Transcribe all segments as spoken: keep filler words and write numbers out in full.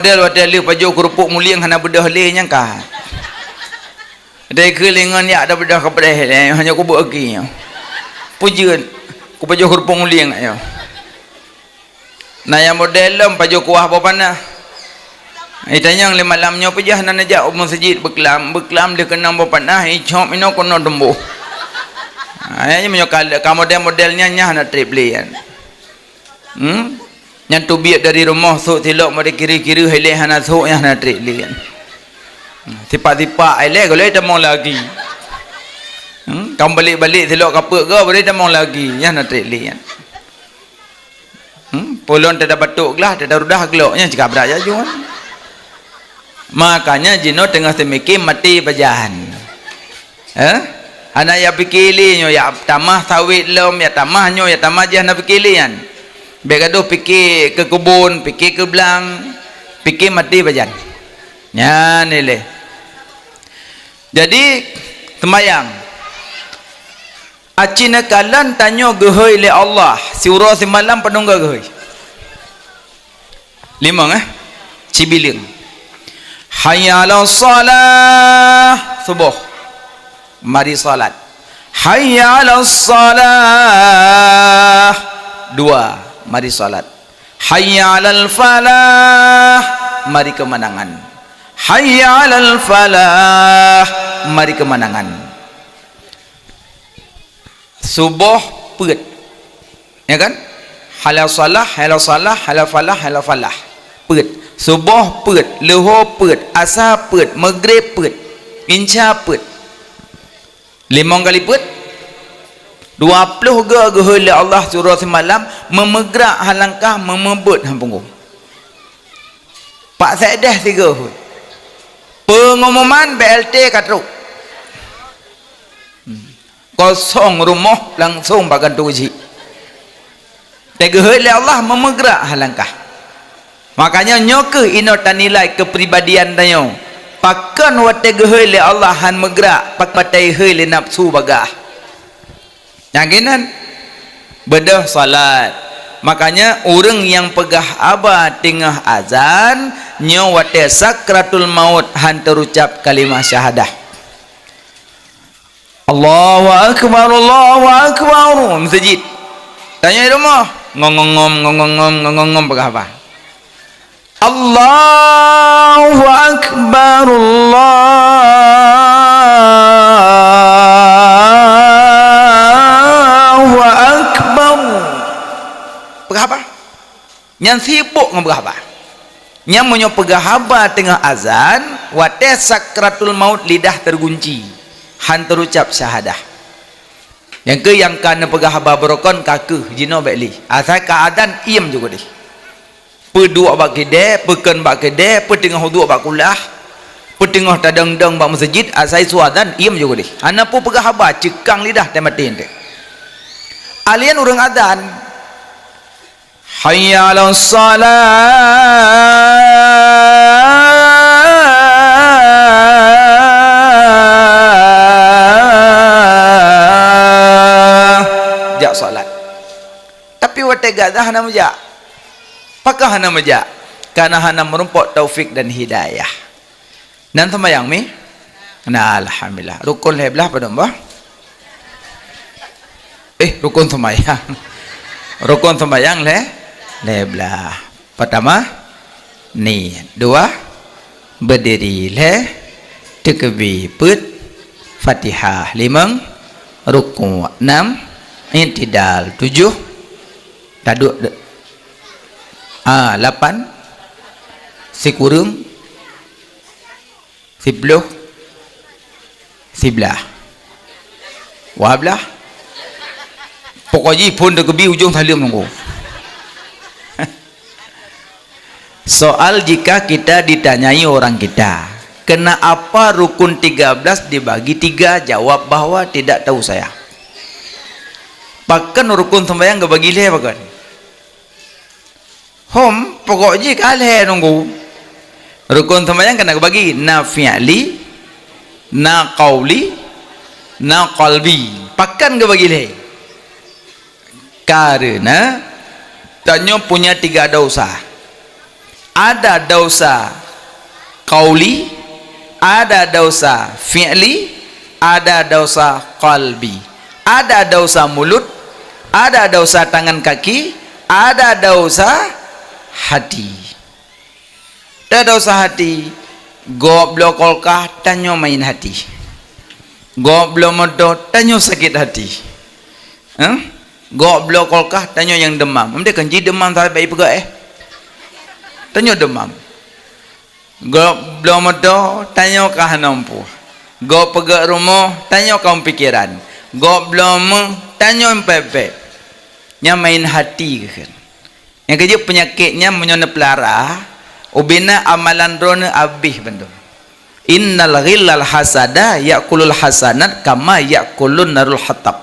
Model watèe lheueh pajoh keurupuk mulieng hana beudôh lé nyang ka. Dai keu lingon yak dah beudôh keudéh lé, hanya kubeuk gaki nyoe. Peue jeuet, kupajoh keurupuk mulieng nyoe. Na nyang model lom pajoh kuah boh panah. Itanyong lé malam nyoe peue jeuet hana neujak u meuseujid beuklam, beuklam lé keunong boh panah, icop inoe keunoe tumboh. Ha, nyan meunyoe ka, ka model-model nyan, nyan hana trép lé nyan. Hmm? Nyan teubiet dari rumoh sôk silok model kiri-kiri, ilée hana sôk, nyan hana trép lé nyan. Hmm, sipak-sipak ilée golom tamong lagi. Hmm, ka balek-balek silok kapeuet go, boleh tamong lagi, nyan hana trép lé nyan. Hmm, pulon tada batuk glah, tada rudah glok, nyan cit ka brat jak jeuet. Makanya jinoe teungoh teumike maté pajan. Eh? Hana ya pike lé nyoe, ya tamah sawét lom, ya tamah nyoe, ya tamah jih hana pike lé nyan. Bék gadoh pike keu keubon, pike keu blang, pike maté pajan. Nyan ilée. Jadi, sembayang. Aci neukalon tanyoe geuhôi lé Allah, siuroe simalam padum go geuhôi? Limong, eh? Cibileung. Hayya 'alas shalah, suboh. Mari salat. Hayya 'alas shalah. Dua, mari salat. Hayya 'alal falah. Mari keumanangan. Hayya 'alal falah. Mari keumanangan. Suboh peuet. Ya kan? Hayya 'alas shalah, hayya 'alas shalah, hayya 'alal falah, hayya 'alal falah. Peuet. Suboh peuet, leuhô peuet, asa peuet, meugreb peuet, insya peuet. Limong kali peuet? Dua ploh go geuhôi lé Allah siuroe simalam, meumeugrak ha langkah, meumeubeuet ha punggong. Pak Sekdes sigoe. Peungumuman B L T ka trok. Hmm. Kosong rumoh langsong bak kantô jih. Teugeuhôi lé Allah meumeugrak ha langkah. Makanya nyoe kheueh inoe tanilai keupribadian tanyoe. Pakon watée geuhôi lé Allah han meugrak, pakon watée geuhôi lé nafsu bagaih. Nyang keunan, beudôh salat. Makanya ureuëng nyang peugah haba teungoh azan, nyoe watée sakratul maut han teurucab kalimah syahadah. Allahu akbar, Allahu akbar. Meuseujid. Tanyoe di rumoh, ngong-ngong-ngom, ngong-ngong-ngom, ngong-ngong-ngom peugah haba. Allahu akbar, Allahu akbar. Peugah haba? Nyan sibok ngon peugah haba. Nyan meunyoe peugah haba teungoh azan, watée sakratul maut lidah teugunci, han teurucab syahadah. Nyang kheueh nyang ka neupeugah haba beurukon ka kheueh jinoe bék lé. Asai ka azan, iem ju keudeh. Peuduek bak keudè, peukon bak keudè, peuteungoh duek bak kulah, peuteungoh tadong-dong bak meuseujid, asai su azan, iem ju keudeh. Hana peue peugah haba, ceukang lidah teuh maté teuh. Alien ureuëng azan, "Hayya 'alas shalah." Jak salat. Tapi watée gata hana meujak. Pakon hana meujak? Karena hana meurumpok taufik dan hidayah. Nan seumayang mi? Nah, alhamdulillah. Rukun lhée blaih padum boh? Eh, rukun seumayang. Rukun seumayang lhée, lhée blaih. Pertama, niat. Dua, berdiri. Lhée, teukeubie. Peuet, Fatihah. Limong, rukuk. Nam, i'tidal. Tujoh, taduek de-, ah, lapan, sikureueng, siploh, siblaih, dua blaih. Pokok jih phon teukeubie ujong saleuem nunggu. Soal, jika kita ditanyai orang kita, "Kenapa rukun tiga belas dibagi tiga?" Jawab bahwa tidak tahu saya. Pakon rukun sembahyang geubagi lhée pakon? Hom, pokok jih ka lhée nunggu. Rukun sembahyang ka na geubagi, na fi'li, na qauli, na qalbi. Pakon geubagi lhée? Karena tanyoe punya tiga dosa. Ada dosa qauli, ada dosa fi'li, ada dosa qalbi. Ada dosa mulut, ada dosa tangan kaki, ada dosa hati. Ada dosa hati, gob bloe kulkas, tanyoe main hati. Gob bloe moto, tanyoe sakit hati. Hah? Gob bloe kulkas, tanyoe nyang demam. Amdeh kan ji demam sampai peugah, eh. Tanyoe demam. Gob bloe moto, tanyoe ka hana mpuh. Gob peugah rumoh, tanyoe ka pikiran. Gob bloe meuh, tanyoe pepek. Nyan main hati keuh. Nyang keujeuet peunyakét nyan meunyoe neupeulara, ubena amalan droeneuh abéh bandum. Innal ghillal hasada ya'kulul hasanat kama ya'kulun narul hatab.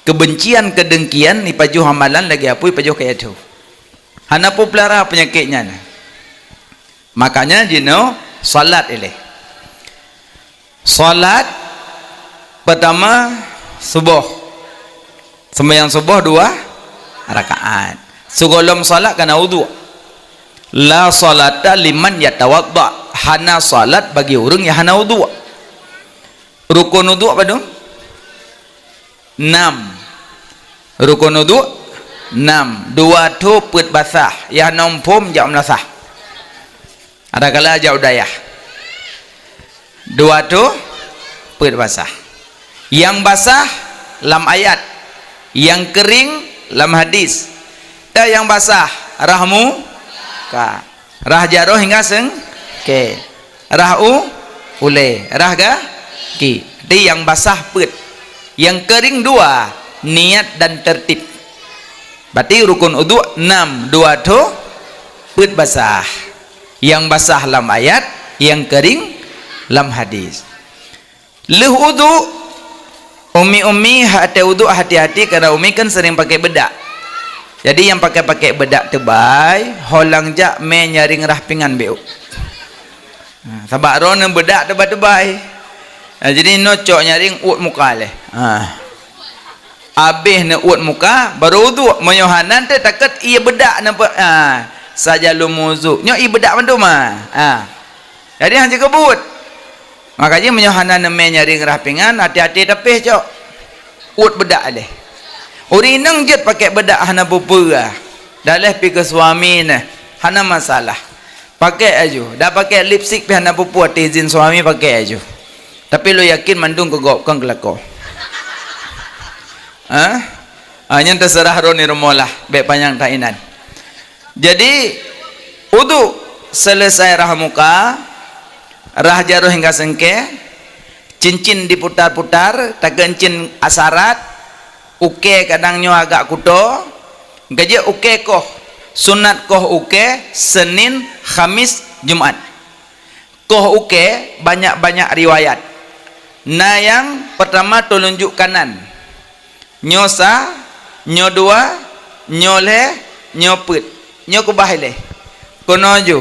Kebencian, kedengkian ipajoh amalan lagée apui ipajoh kayée tho. Hana peupeulara peunyakét nyan. Makanya jinoe salat ilée. Salat pertama suboh. Sembahyang suboh dua rakaat. Sigohlom salat kana udhu. La salata liman yatawadda. Hana salat bagi ureuëng nyang hana udhu. Rukun udhu padum? Nam. Rukun udhu nam. Dua tho peuet basah. Nyang hana muphom jak meulasah. Adakala jak u dayah. Dua tho peuet basah. Nyang basah lam ayat, nyang keuring lam hadis. Teuh nyang basah, rah muka, rah jaroe hingga seungke, rah u ulée, rah gaki. Jadi nyang basah peuet, nyang keuring dua, niat dan tertib. Berarti rukun udhu nam, dua tho peuet basah. Nyang basah lam ayat, nyang keuring lam hadis. Lheueh udhu, umi-umi watée udhu hati-hati, karena umi kan sering pakai bedak. Jadi nyang pakai-pakai bedak teubai, holang jak mé nyaring rah pingan bék. Ha, sabab droeneuh bedak teubai-teubai. Ha, jadi nyoe cok nyaring uet muka lé. Ha. Abéh neuuet muka, baru udhu. Meunyoe hana teuh takot ié bedak neupe-, ha, saja lom udhu. Nyoe ié bedak mandum, ha. Ha. Jadi hana jikeubeuet. Makajih meunyoe hana neumé nyaring rah pingan, hati-hati tapéh cok. Uet bedak lé. Ureuëng inong jeuet pakai bedak hana peue-peue. Daleh pi keu suami neh, hana masalah. Pakai aju. Dah pakai lipstik pih hana peue-peue, até izin suami pakai aju. Tapi lôn yakin mandum keu gob kon keu lakoe. Ha? Ha, nyan teuseurah droeneuh rumoh lah, bék panyang that inan. Jadi, udhu, selesai rah muka, rah jaroe hingga seungke, cincin diputar-putar, takeuncin asarat, ukée kadang nyoe agak kuto, geujak ukée koh, sunat koh ukée Senin, Khamis, Jumat. Koh ukée banyak-banyak riwayat. Na nyang pertama tulunjuk kanan. Nyoe sa, nyoe dua, nyoe lhée, nyoe peuet. Nyoe keubah ilée. Keunoe ju,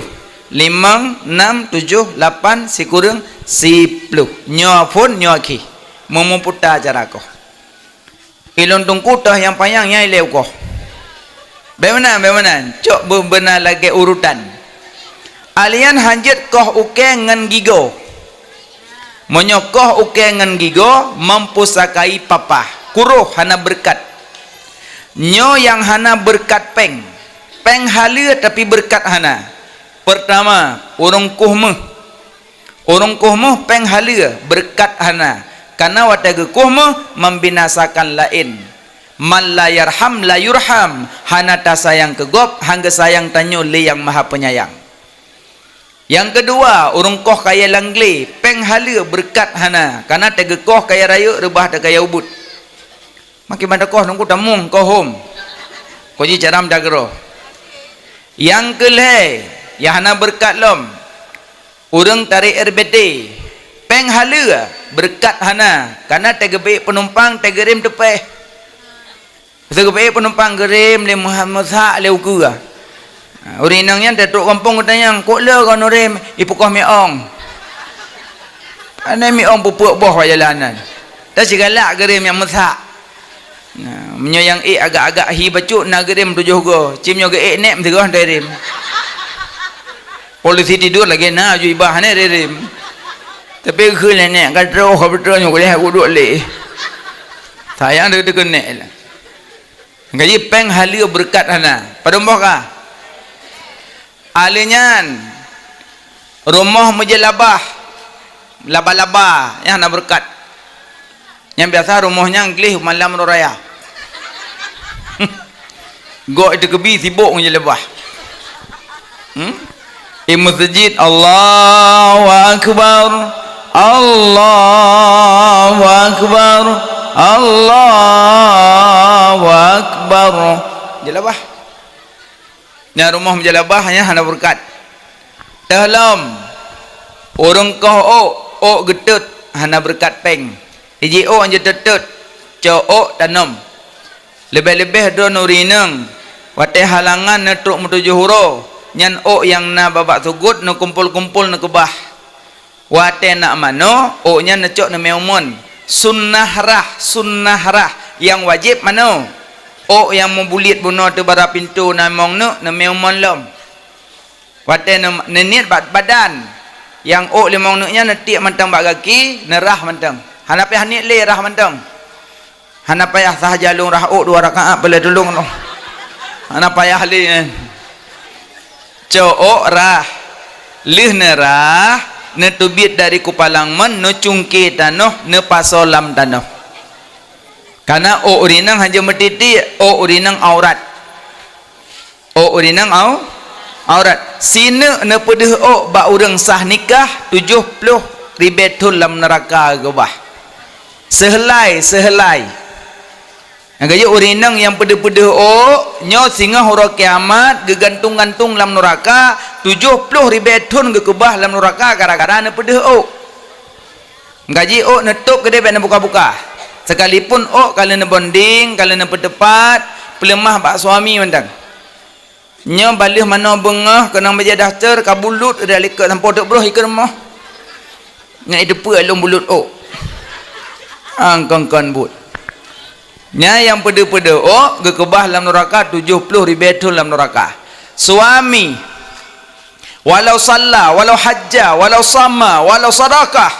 limong, nam, tujoh, lapan, sikureueng, siploh. Nyoe phon, nyoe akhé. Meumuputa cara koh. Ilôn teungku toh nyang panyang nyang ilée ukoh. Bék meunan, bék meunan. Cok beu-, beuna lagée urutan. Alian hanjeuet koh ukée ngon gigoe. Meunyoe koh ukée ngon gigoe, mampusakai papah, kuroh hana beureukat. Nyoe nyang hana beureukat péng. Péng haleue tapi beureukat hana. Peurtama, ureuëng koh méuh. Ureuëng koh méuh péng haleue, beureukat hana. Kana watée geukoh méuh membinasakan laén. Man la yarham la yurham, hana tasayang keu gob, han geusayang tanyoe lé Nyang Maha Penyayang. Nyang keudua, ureuëng koh kayée lam glé, péng haleue beureukat hana, kana teuh geukoh kayée rayeuk reubah teuh kayée ubit. Makin ban teukoh nungku tamong kohom. Koji caram dagroe. Nyang keulhée, nyang hana beureukat lom. Ureuëng tarek R B T, péng haleue, beureukat hana, kana teuh geubeuék peunumpang teuh geurém teupéh. Teuh geubeuék peunumpang geurém lé meuha-, meusak lé ukeue. Ha, ureuëng inong nyan teuh trok gampông geutanyong, "Kok le kau neurém?" "Ipukoh miong." Anai miong peupuek boh bak jalan nyan. Teuh sigalak geurém nyang meusak. Nah, meunyoe nyang ék agak-agak hi bacut na geurém tujoh goe, cit nyoe geuék nèk meusigoe teuh rém. Polisi tidur lagèe na aju ibah nyan rem. Tapi keu nenek ka troh, ka beutôi nyoe kuleh aku duek lé. Sayang deuh-deuh keuneuk lah. Gaji péng haleue beureukat hana. Padum boh ka? Aleuh nyan, rumoh meujeulabah, laba-laba, nyan hana beureukat. Nyang biasa rumoh nyan gleh malam uroe raya. Gok itu keubi sibok ngon jeulabah. Hmm? Di masjid, Allahu Akbar, Allahu Akbar, Allahu Akbar. Jeulabah. Nyan rumoh meujeulabah nyan hana beureukat. Teuh lom, ureueng koh ôk, ôk geutot hana beureukat péng. Iji ôk nyang jeutot-tot, cok ôk tanom. Leubeh-leubeh droeneuh ureueng inong, watèe halangan neutrok meutujoh uroe, nyan ôk nyang na babah sugot neukumpol-kumpol neukeubah. Watèe na manoe, ôk nyan neucok neumé umon. Sunnah rhah, sunnah rhah. Nyang wajéb manoe. Ôk nyang meubuliet bunoe teubara pintoe na limong neuk, neumé umon lom. Watèe neu-, neuniet bak badan, nyang ôk limong neuk nyan neutiek mantong bak gaki, neurhah mantong. Hana payah niet lé, rhah mantong. Hana payah sahaja lôn rhah ôk dua rakaat, peuleueh tulông lôn. Hana payah lé nyan. Cok ôk rhah. Lheueh neurhah, neuteubiet dari kupalang mon, neucungke tanoh, neupasoe lam tanoh. Kareuna ôk ureueng inong hana jeuet meutiek, ôk ureueng inong aurat. Ôk ureueng inong au-, aurat. Sineuk neupeudeuh ôk bak ureueng sah nikah tujoh ploh ribèe thôn lam neuraka geukeubah. Seuheulai, seuheulai. Nyang ka jeuet ureueng inong nyang peudeuh-peudeuh ôk, nyoe singoh uroe kiamat geugantung-gantung lam neuraka tujoh ploh ribèe thôn geukeubah lam neuraka gara-gara neupeudeuh ôk. Gaji ôk neutôp keudéh bèk neubuka-buka. Sekalipun ôk ka lheueh neubonding, ka lheueh neupeuteupat, peuleumah bak suami mantong. Nyoe baleueh manoe beungoh keunong bajèe daster ka bulut dari likot sampoe teuk broh ikeue rumoh. Nyan iteupeue lôn bulut ôk. Angkon-kon buet. Nyan nyang peudeuh-peudeuh ôk geukeubah lam neuraka tujoh ploh ribèe thôn lam neuraka. Suami Walau shalla, walau hajja, walau shama, walau sadaqah.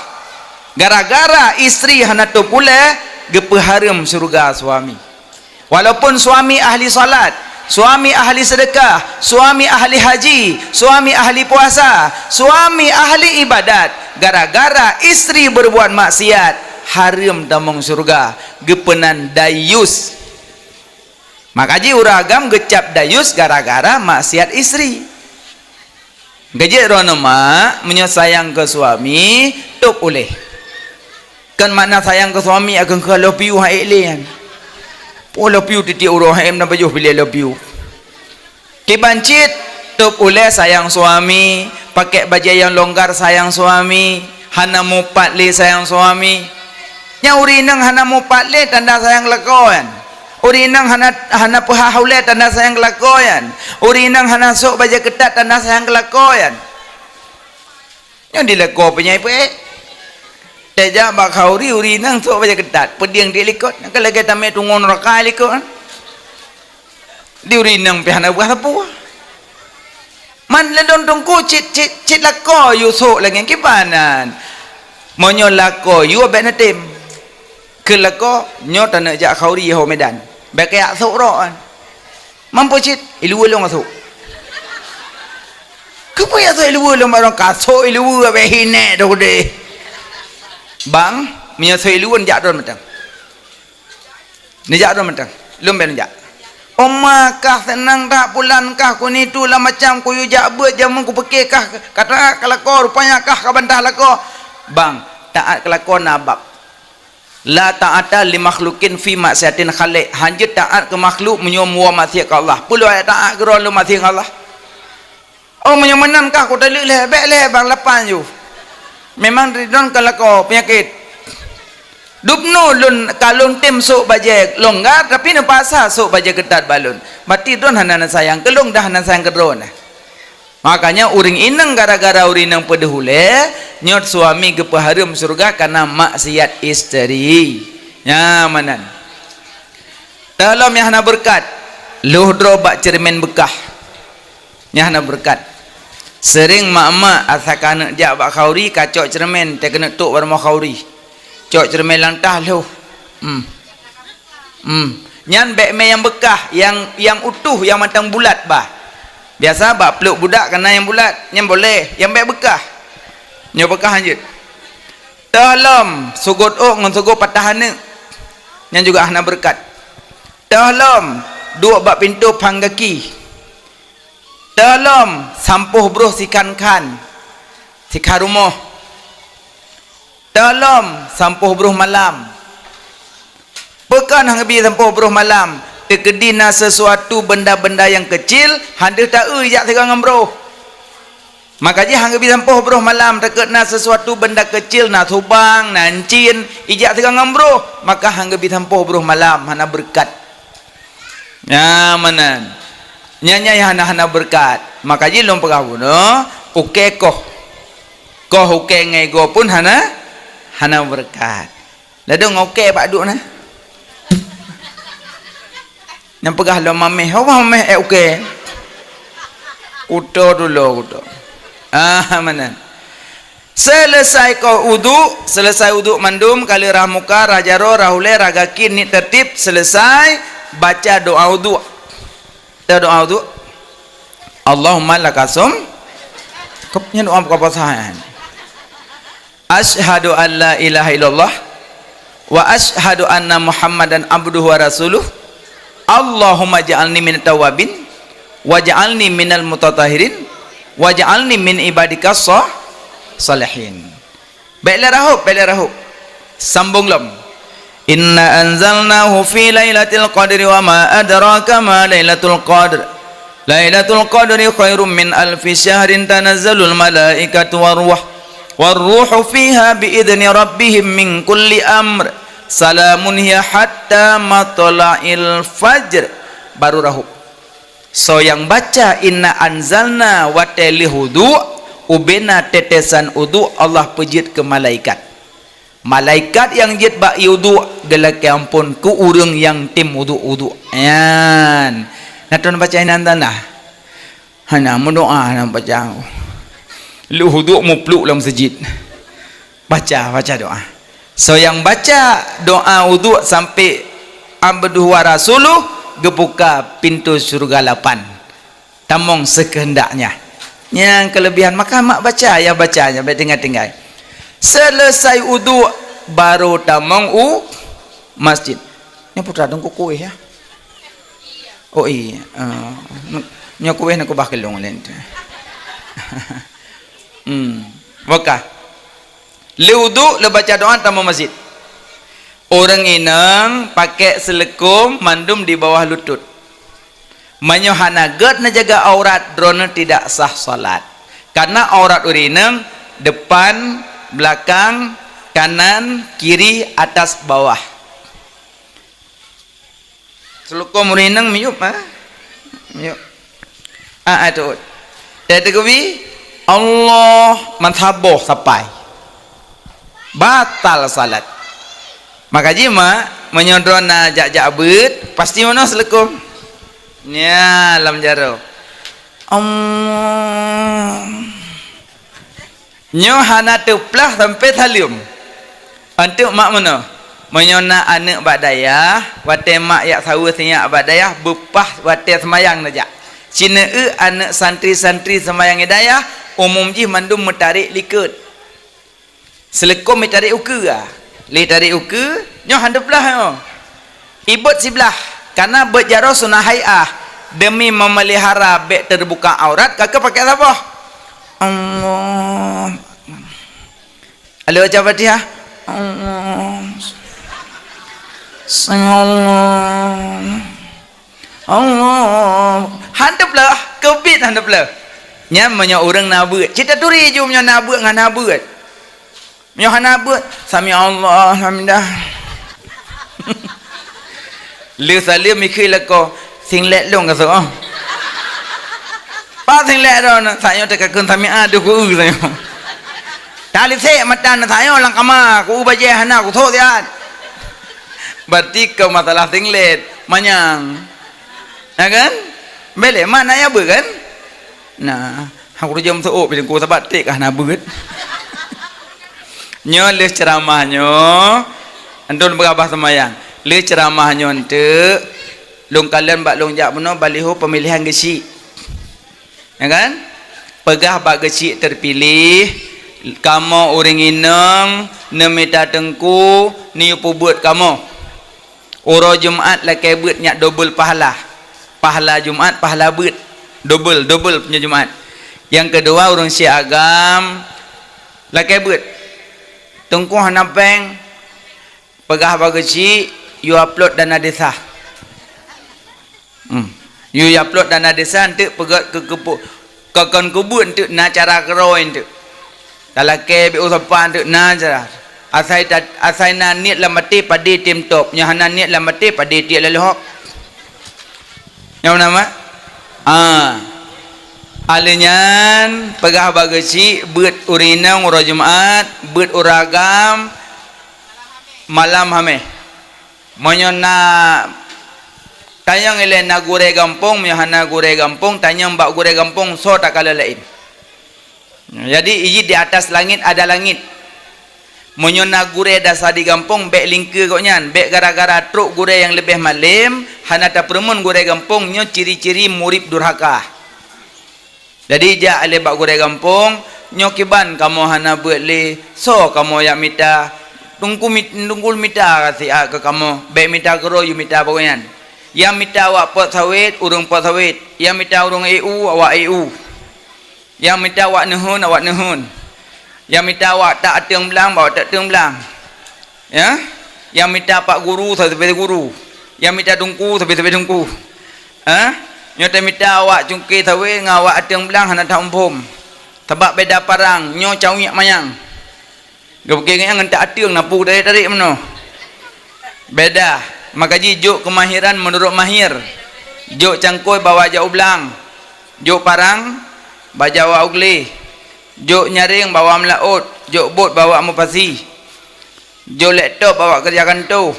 Gara-gara istri hana tôp ulèe, geupeuhareuem syeuruga suami. Walaupun suami ahli salat, suami ahli sedekah, suami ahli haji, suami ahli puasa, suami ahli ibadat, gara-gara istri berbuat maksiat, hareuem tamong syeuruga, geupeunan dayus. Maka jih ureueng agam geucap dayus gara-gara maksiat istri. Geujeuet droeneuh mak, meunyoe sayang keu suami, tôp ulèe. Kon makna sayang keu suami, akan keu love you hai lé nyan. Oh, love you tiep-tiep uroe hai na pajoh piléh love you. Kiban cit, tôp ulèe sayang suami, pakai bajèe nyang longgar sayang suami, hana mupat lé sayang suami. Nyan ureueng inong hana mupat lé tanda sayang keu lakoe nyan. Ureueng inong hana, hana peuhah ulèe tanda sayang keu lakoe nyan. Ureueng inong hana sôk bajèe keutat tanda sayang keu lakoe nyan. Nyan di lakoe peunyai peuék. Tajak bak khauri ureueng inong sôk bajèe keutat, peudieng di likot. Nyan ka lagèe tamè tungoe neuraka likot nyan. Di ureueng inong pih hana buah sapeue. Man ladôm teungku cit, cit, cit lakoe yue sôk lagèe kiban nyan. Meunyoe lakoe yue bèk neutém. Keu lakoe nyoe taneuk jak khauri ho Medan. Bèk kajak sôk droe nyan. Mampu cit, iluwa lôn sôk. Keupeue jak sôk iluwa lôn barang ka sôk iluwa bèk hinék tu deh. Bang, meunyoe sôk iluwa jak droe mantong. Neujak droe mantong. Lôn bèk neujak. Oma kah seunang that pulan kah kunitu lam macam kuyue jak beuet jameun kupeuke kah ka taát keu lakoe rupanya kah ka bantah lakoe. Bang, taát keu lakoe na bab. La ta'ata li makhluqin fi maksiatil khaliq. Hanjeuet taát keu makhluk meunyoe muwoe maksiat keu Allah. Peue lôn taát keu droe lôn maksiat keu Allah? Oh, meunyoe meunan kah kutaleuek lé, bèk lé bang lapan ju. Memang ridon ka lakoe peunyakét. Dubnoe lôn ka lôn tem sôk bajèe longgar, tapi neupaksa sôk bajèe keutat bak lôn. Berarti droen hana neusayang keu lôn, dah hana sayang keu droen. Makanya ureueng inong gara-gara ureueng inong peudeuh ulèe, nyoe suami geupeuhareuem syeuruga kareuna maksiat istri. Nyan meunan. Teuh lom nyang hana beureukat, lhôh droe bak ceureumen beukah. Nyang hana beureukat. Seuréng mak-mak asai ka aneuk jak bak khauri, ka cok ceureumen, teukeunok tok bak rumoh khauri. Cok ceureumen lam tah lhôh. Hmm. Hmm. Nyan bèk mè nyang beukah, nyang, nyang utuh, nyang mantong bulat bah. Biasa bak pluek budak ka na nyang bulat, nyan boleh, nyang bèk beukah. Nyoe beukah hanjeuet. Teuh lom, sugôt ôk ngon sugôt patah aneuk. Nyan juga hana beureukat. Teuh lom, duek bak pintoe phang gaki. Teuh lom, sampôh broh sikhan-khan, sikhan rumoh. Teuh lom, sampôh broh malam. Peue kon han geubi sampôh broh malam? Teukeudi na sesuatu benda-benda nyang keucil, han deuh taeu ijak sigoe ngon broh. Maka jih han geubi sampôh broh malam, takot na sesuatu benda keucil, na subang, na encin, ijak sigoe ngon broh, maka han geubi sampôh broh malam, hana beureukat. Nyan meunan. Nyan, nyan nyang hana, hana beureukat. Maka jih lôn peugah bunoe, ukèe koh. Koh ukèe ngon igoe pun hana, hana beureukat. Ladôm ukèe bak duek na. Nyang peugah lom mamèh, ho mamèh èk ukèe. Kuto dulu kuto. Ah, meunan. Seuleusai koh uduk, seuleusai uduk mandum, ka lheueh rhah muka, rhah jaroe, rhah ulèe, rhah gaki, niet teureutib, seuleusai, baca doa uduk. Baca doa uduk. Allahumma lakasum. Kop nyan doa buka puasa nyan. Asyhadu an la ilaha illallah wa asyhadu anna Muhammadan abduhu wa rasuluh. Allahumma ja'alni minat tawabin waj'alni minal mutatahhirin waj'alni min ibadikas sha-, shalihin. Bèk lé rahôb, bèk lé rahôb. Sambông lom. Inna anzalnahu fi lailatul qadri wa ma adraka ma lailatul qadr. Lailatul qadri khairum min alfi syahrin tanazzalul malaikatu war ruh. War ruhu fiha bi idzni rabbihim min kulli amr. Salamun hiya hatta matla'il fajr. Baru rahôb. Soe nyang baca inna anzalna watèe lheueh uduk, ubena tetesan uduk Allah peujeuet keu malaikat. Malaikat nyang jeuet bak ié uduk geulakèe amphon keu ureueng nyang tem uduk-uduk. Nyan. Na teuh baca inna anzalna? Hana, meudoa na baca. Lheueh uduk mupluek lam meuseujid. Baca, baca doa. Soe nyang baca doa uduk sampai abduhu wa rasuluh geubuka pintoe syeuruga lapan. Tamong seukeundaknya. Nyang keulebihan maka mak baca, ya baca, ya bèk tinggai-tinggai. Seuleusai uduk baru tamong u masjid. Nyoe putra dong kukuih ya. Oh iya. Eh, nyoe kuih nak kubah kelong lain tu. Hmm. Bukah. Lheueh uduk, lheueh baca doa tamong masjid. Ureueng inong pakèk seuleukom mandum di bawah lutut. Meunyoe hana gèt neujaga aurat, droeneuh tidak sah salat. Karena aurat ureueng inong depan, belakang, kanan, kiri, atas, bawah. Seuleukom ureueng inong miyup, ha? Miyup. Ah, ah, teuôt. Teuh teukeubie, Allah meusaboh sapai. Batal salat. Maka jih mak, meunyoe droeneuh jak-jak beuet, pasti meunoe seuleukom. Nya, lam jaroe. Allah. Nyoe hana teuplah sampai saleuem. Anteuk mak meunoe. Meunyoe na aneuk bak dayah, watèe mak jak saweue sinyak bak dayah, beupah watèe seumayang neujak. Sineuk aneuk santri-santri seumayang di dayah, umum jih mandum meutarek likot. Seuleukom meutarek ukeue, ah. Lé tarek ukeue, nyoe han teuplah nyoe. Ibot siblah, karena beuet jaroe sunah hai'ah, demi memelihara bèk teubuka aurat, ka keuh pakèk saboh. Allah. Alèh baca Fatihah. Allah. Sami Allah. Allah. Han teuplah, keubiet han teuplah. Nyan meunyoe ureueng na beuet. Cit taturi ju meunyoe na beuet ngon hana beuet. Meunyoe hana beuet, sami Allah, alhamdulillah. Lheueh saleuem ikheun lakoe, singlet lôn ka soe. Pat singlet droeneuh, sayoe teuka kheun sami'a deuh kueu sayoe. Talisek mata neuh sayoe lam kama, kueu bajèe hana kusok siat. Berarti keu masalah singlet, manyang. Ya kan? Bèk lé mak na ya beuet kan? Nah, Hang ureueng jeuem seuôk pih teungku, sabat trép ka hana beuet. Nyoe lheueh ceuramah nyoe, anton beurabah seumayang. Lheueh ceuramah nyoe eunteuk, lôn kalon bak lôn jak bunoe baliho pemilihan geuchik. Ya kan? Peugah bak geuchik terpilih, kamoe ureueng inong neumita teungku neuyue peubeuet kamoe. Uroe Jumat lakée beuet nyak dobel pahala. Pahala Jumat, pahala beuet. Dobel, dobel punya Jumat. Nyang keudua, ureueng syik agam lakée beuet. Teungku hana péng, peugah bak geuchik, yue upload dana desa. Hmm. Yue upload dana desa eunteuk peugét keu, keu, keu kon keubeut eunteuk na cara keurôi eunteuk. Talakée bék u sapan teuk na cara. Asai ta-, asai na niet lam até padé tem top. Nyoe hana niet lam até padé tiek lalôh. Nyoe nama? Ah. Alèh nyan peugah bak geuchik beuet ureueng inong uroe Jumat, beuet ureueng agam malam Hamèh. Meunyoe na tanyong ilèe na gurée gampông, meunyoe hana gurée gampông, tanyong bak gurée gampông soe takalon laén. Jadi, ijih di atas langit ada langit. Meunyoe na gurée dasa di gampông, bék lingkeue gobnyan, bék gara-gara trok gurée nyang leubeh malém, hana tapeureumeun gurée gampông, nyoe ciri-ciri murit durhaka. Jadi, jak ilèe bak gurée gampông, nyoe kiban kamoe hana beuet lé, soe kamoe jak mita, teungku mit-, teungku mita ka siat keu kamoe, bék mita keudroe yue mita bak gobnyan. Nyang mita awak pot sawét, ureueng pot sawét, nyang mita ureueng E U, awak E U. Nyang mita awak neuheun, awak neuheun. Nyang mita awak tak ateueng blang, bak awak tak ateueng blang. Ya? Nyang mita pak guru, sabe-sabe guru. Nyang mita teungku, sabe-sabe teungku. Ha? Nyoe tamita awak cungke sawét ngon awak ateueng blang hana that muphom. Sabab beda parang, nyoe cawiek manyang. Geupeugah ngon tak ateueng na pu tarék-tarék meunoe. Beda. Maka jih jok keumahiran meunurot mahir. Jok cangkôi bawa jak u blang. Jok parang bawa jak u glé. Jok nyaréng bawa meulaôt. Jok bot bawa mupasi. Jok laptop bawa keureuja kantô.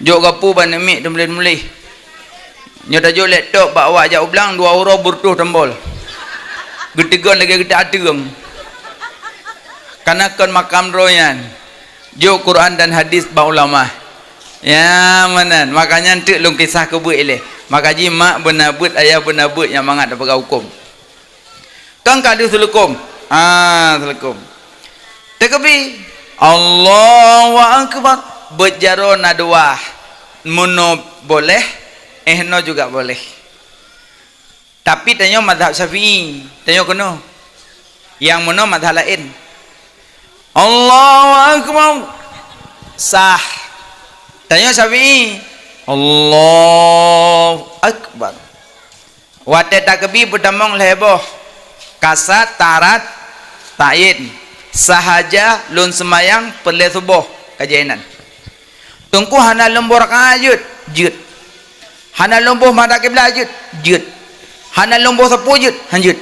Jok gapu ban aneuk miet teumuléh-muléh. Nyoe tajok laptop bak awak jak u blang dua uroe beureutoh tombol. Geuteugon lagée geutak ateueng. Kana kon makam droe nyan. Jok Quran dan hadis bak ulama. Ya, meunan. Makanya eunteuk lôn kisah keu beuet ilée. Maka jih mak beuna beuet, ayah beuna beuet nyang mangat tapeugah huköm. Kan ka deuh seuleukom. Ha, seuleukom. Takbir. Allahu Akbar. Beuet jaroe na dua. Meunoe boleh, eh, noe juga boleh. Tapi tanyoe mazhab Syafi'i. Tanyoe keunoe. Nyang meunoe mazhab laén. Allahu Akbar. Sah. Tanyoe Syafi'i. Allahu Akbar. Watée takbir peutamong lhée boh, kasat, tarat, ta'yin. Sahaja lôn seumayang peureulée suboh, ka jai nan. Teungku hana lôn boh rakaat jeuet, jeuet. Hana lôn boh madab kiblat jeuet, jeuet. Hana lôn boh sapeue jeuet, han jeuet.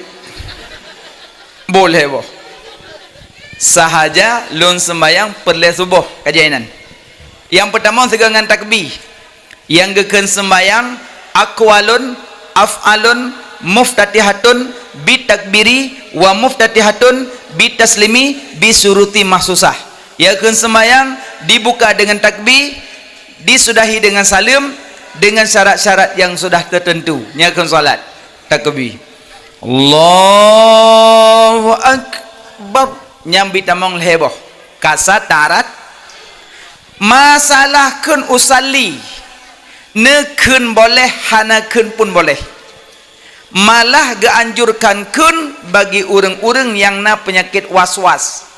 Boh lhée boh. Sahaja lôn seumayang peureulée suboh, ka jai nan. Nyang peutamong sigoe ngon takbir. Nyang geukheun seumayang, aqwalun, af'alun, muftatihatun, bitakbiri, wa muftatihatun, bitaslimi, bisyuruti mahsusah. Nyang geukheun seumayang dibuka dengan takbir, disudahi dengan saleuem, dengan syarat-syarat nyang sudah teuteuntu. Nyang geukheun salat, takbir. Allahu Akbar. Nyang bitamong lhée boh. Kasat, tarat. Masalah kheun usalli, neukheun boleh, hana kheun pun boleh. Malah geuanjurkan kheun bagi ureuëng-ureuëng nyang na peunyakét was-was.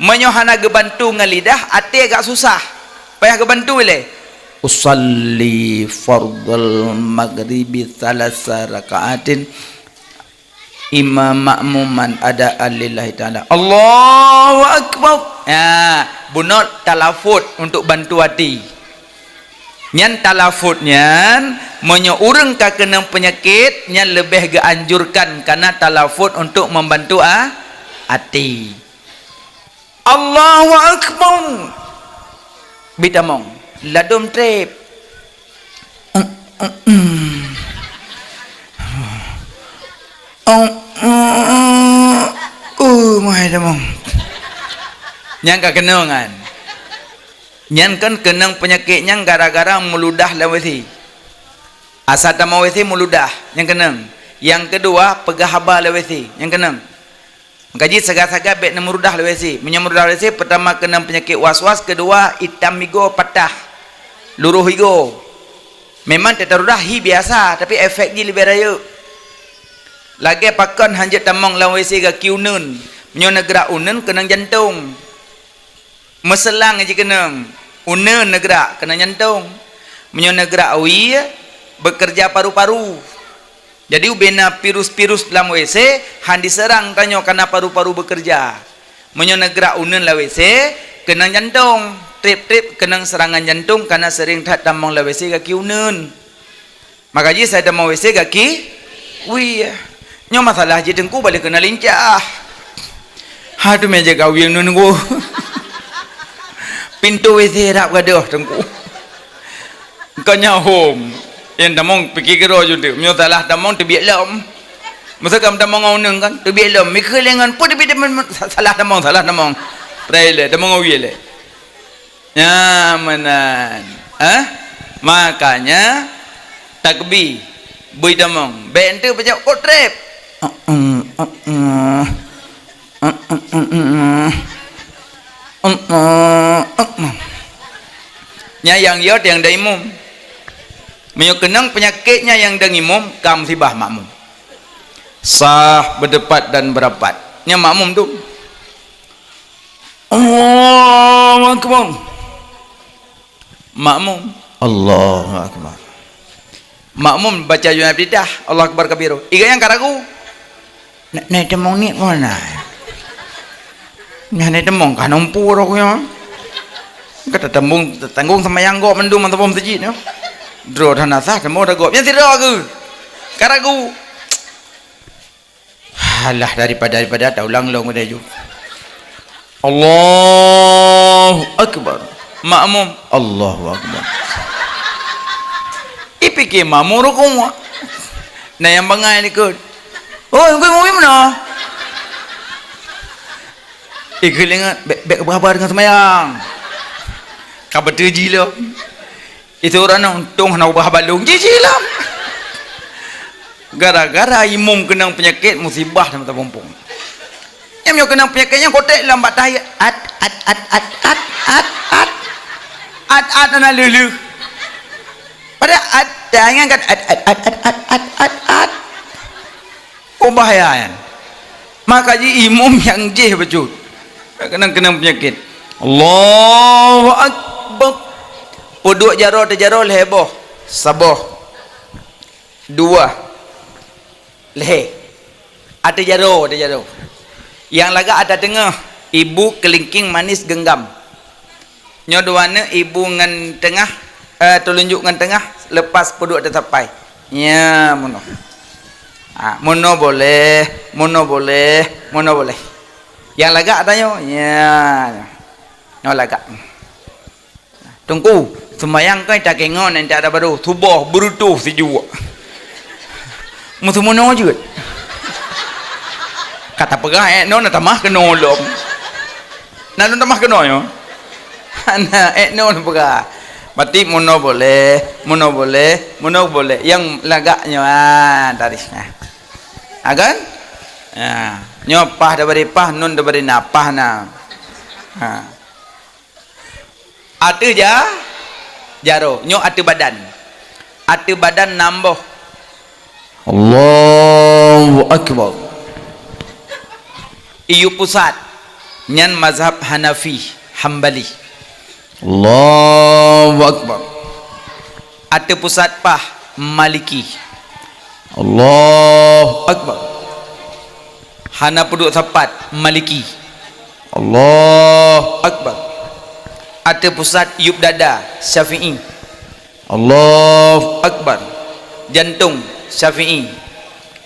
Meunyoe hana geubantu ngon lidah, até agak susah. Payah geubantu ilée. Usalli fardhal maghribi tsalasa rakaatin imam makmuman adaan lillahi ta'ala. Allahu Akbar. Ya, bunoe talafut untuk bantu até. Nyan talafut nyan, meunyoe ureuëng ka keunong peunyakét, nyan leubeh geuanjurkan kana talafut untuk membantu a-, até. Allahu Akbar. Bitamong. Ladom trép. Uh, mai tamong. Nyang ka keunong kan. Nyan kan keunong peunyakét nyang gara-gara meuludah lam W C. Asai tamong W C meuludah, nyang keunong. Nyang keudua, peugah haba lam W C, nyang keunong. Maka jih sagai-sagai bék neumeurudah lam W C. Meunyoe meurudah lam W C, peutama keunong peunyakét was-was, keudua itam igoe patah, luroh igoe. Memang teurudah hi biasa, tapi efek jih leubeh rayeuk. Lagée pakon hanjeuet tamong lam W C gaki uneun. Meunyoe neugrak uneun keunong jantong. Meuseulang jih keunong, uneun neugrak keunong jantong. Meunyoe neugrak wie, beukeureuja paru-paru. Jadi ubena virus-virus lam W C han diseurang tanyoe kareuna paru-paru beukeureuja. Meunyoe neugrak uneun lam W C, keunong jantong, trép-trép keunong seurangan jantong kareuna seuring that tamong lam W C gaki uneun. Maka jih asai tamong W C gaki wie. Nyoe masalah jih Teungku, balik keuna lincah. Ha, tu meja kawin nun Teungku. Pintoe W C rab gadoh Teungku. Kon nyan hom. Nyang tamong pike keudroe ju teuk. Meunyoe salah tamong teubiet lom. Masa kam tamong ngon uneun kan, teubiet lom. Mikeu lé ngon peue teubiet, salah tamong, salah tamong. Prai lé tamong ngon wie lé. Nyan meunan. Eh? Makanya takbir. Bui tamong. Bék enteuk baca kot trép. Nyan nyang yot nyang dang imum. Meunyoe keunong peunyakét nyan nyang dang imum, ka musibah makmum. Sah, beudepat dan beurapat. Nyan makmum tu. Allahu Akbar. Makmum, Allahu Akbar. Makmum baca jumlah Iftitah, Allahu Akbar kabira. Iga nyang ka ragu. Nai, nai tamong niet meunan. Nyan nai tamong ka nompu roh nyoe. Ka tatambong, tatanggong seumayang gob mandum mantong meuseujid nyoe. Droe hana sah, tamong dah gob. Nyang sidroe keu. Ka ragu. Alah, daripada, daripada taulang lom udah ju. Allahu Akbar. Makmum, Allahu Akbar. Ipike makmum rukuk. Nah, nyang bangai likot. Oh, ngui mumi mana? Ikut ingat, bek, bek berapa dengan semayang? Ka betul ji lom. Itu orang nang tong hana ubah balong. Jiji lam. Gara-gara imum keunong peunyakét musibah sama tapumpung. Nyang nyoe keunong peunyakét nyang kotek lam bak tahiyat. At, at, at, at, at, at, at. At, at, hana leuh-leuh. Pada at, tangan kan at, at, at. Oh, bahaya nyan. Maka ji imum nyang jih bacut. Keunong-keunong peunyakét. Allahu Akbar. Peuduek jaroe teujaroe lhèe boh. Saboh. Dua. Lhèe. Ateuh jaroe, ateuh jaroe. Nyang lagak ateuh teungoh. Ibu kelingking manis genggam. Nyoe dua neuk ibu ngon teungoh, eh, teulunjuk ngon teungoh, lepas peuduek teusapai. Nya, meunoe. Ah, meunoe boleh, meunoe boleh, meunoe boleh. Nyang lagak tanyoe, nya. Nyoe lagak. Teungku, seumayang keuh takengon entat baru, suboh beureutôh sijuek. Meuteumeunoe jeuet. Ka tapeugah, eh, nyoe na tamah keunoe lom. Na lôn tamah keunoe nyoe. Hana, eh, nyoe lôn peugah. Berarti meunoe boleh, meunoe boleh, meunoe boleh. Nyang lagak nyoe, ah, tarikh, ah. Ha kan? Ha. Nyoe paih daripada paih, nun daripada na, paih na. Ha. Ateuh ja-, jaroe, nyoe ateuh badan. Ateuh badan nam boh. Allahu Akbar. Iyup pusat, nyan mazhab Hanafi, Hambali. Allahu Akbar. Ateuh pusat paih, Maliki. Allahu Akbar. Hana peuduek sapat, Maliki. Allahu Akbar. Ateuh pusat yup dada, Syafi'i. Allahu Akbar. Jantong, Syafi'i.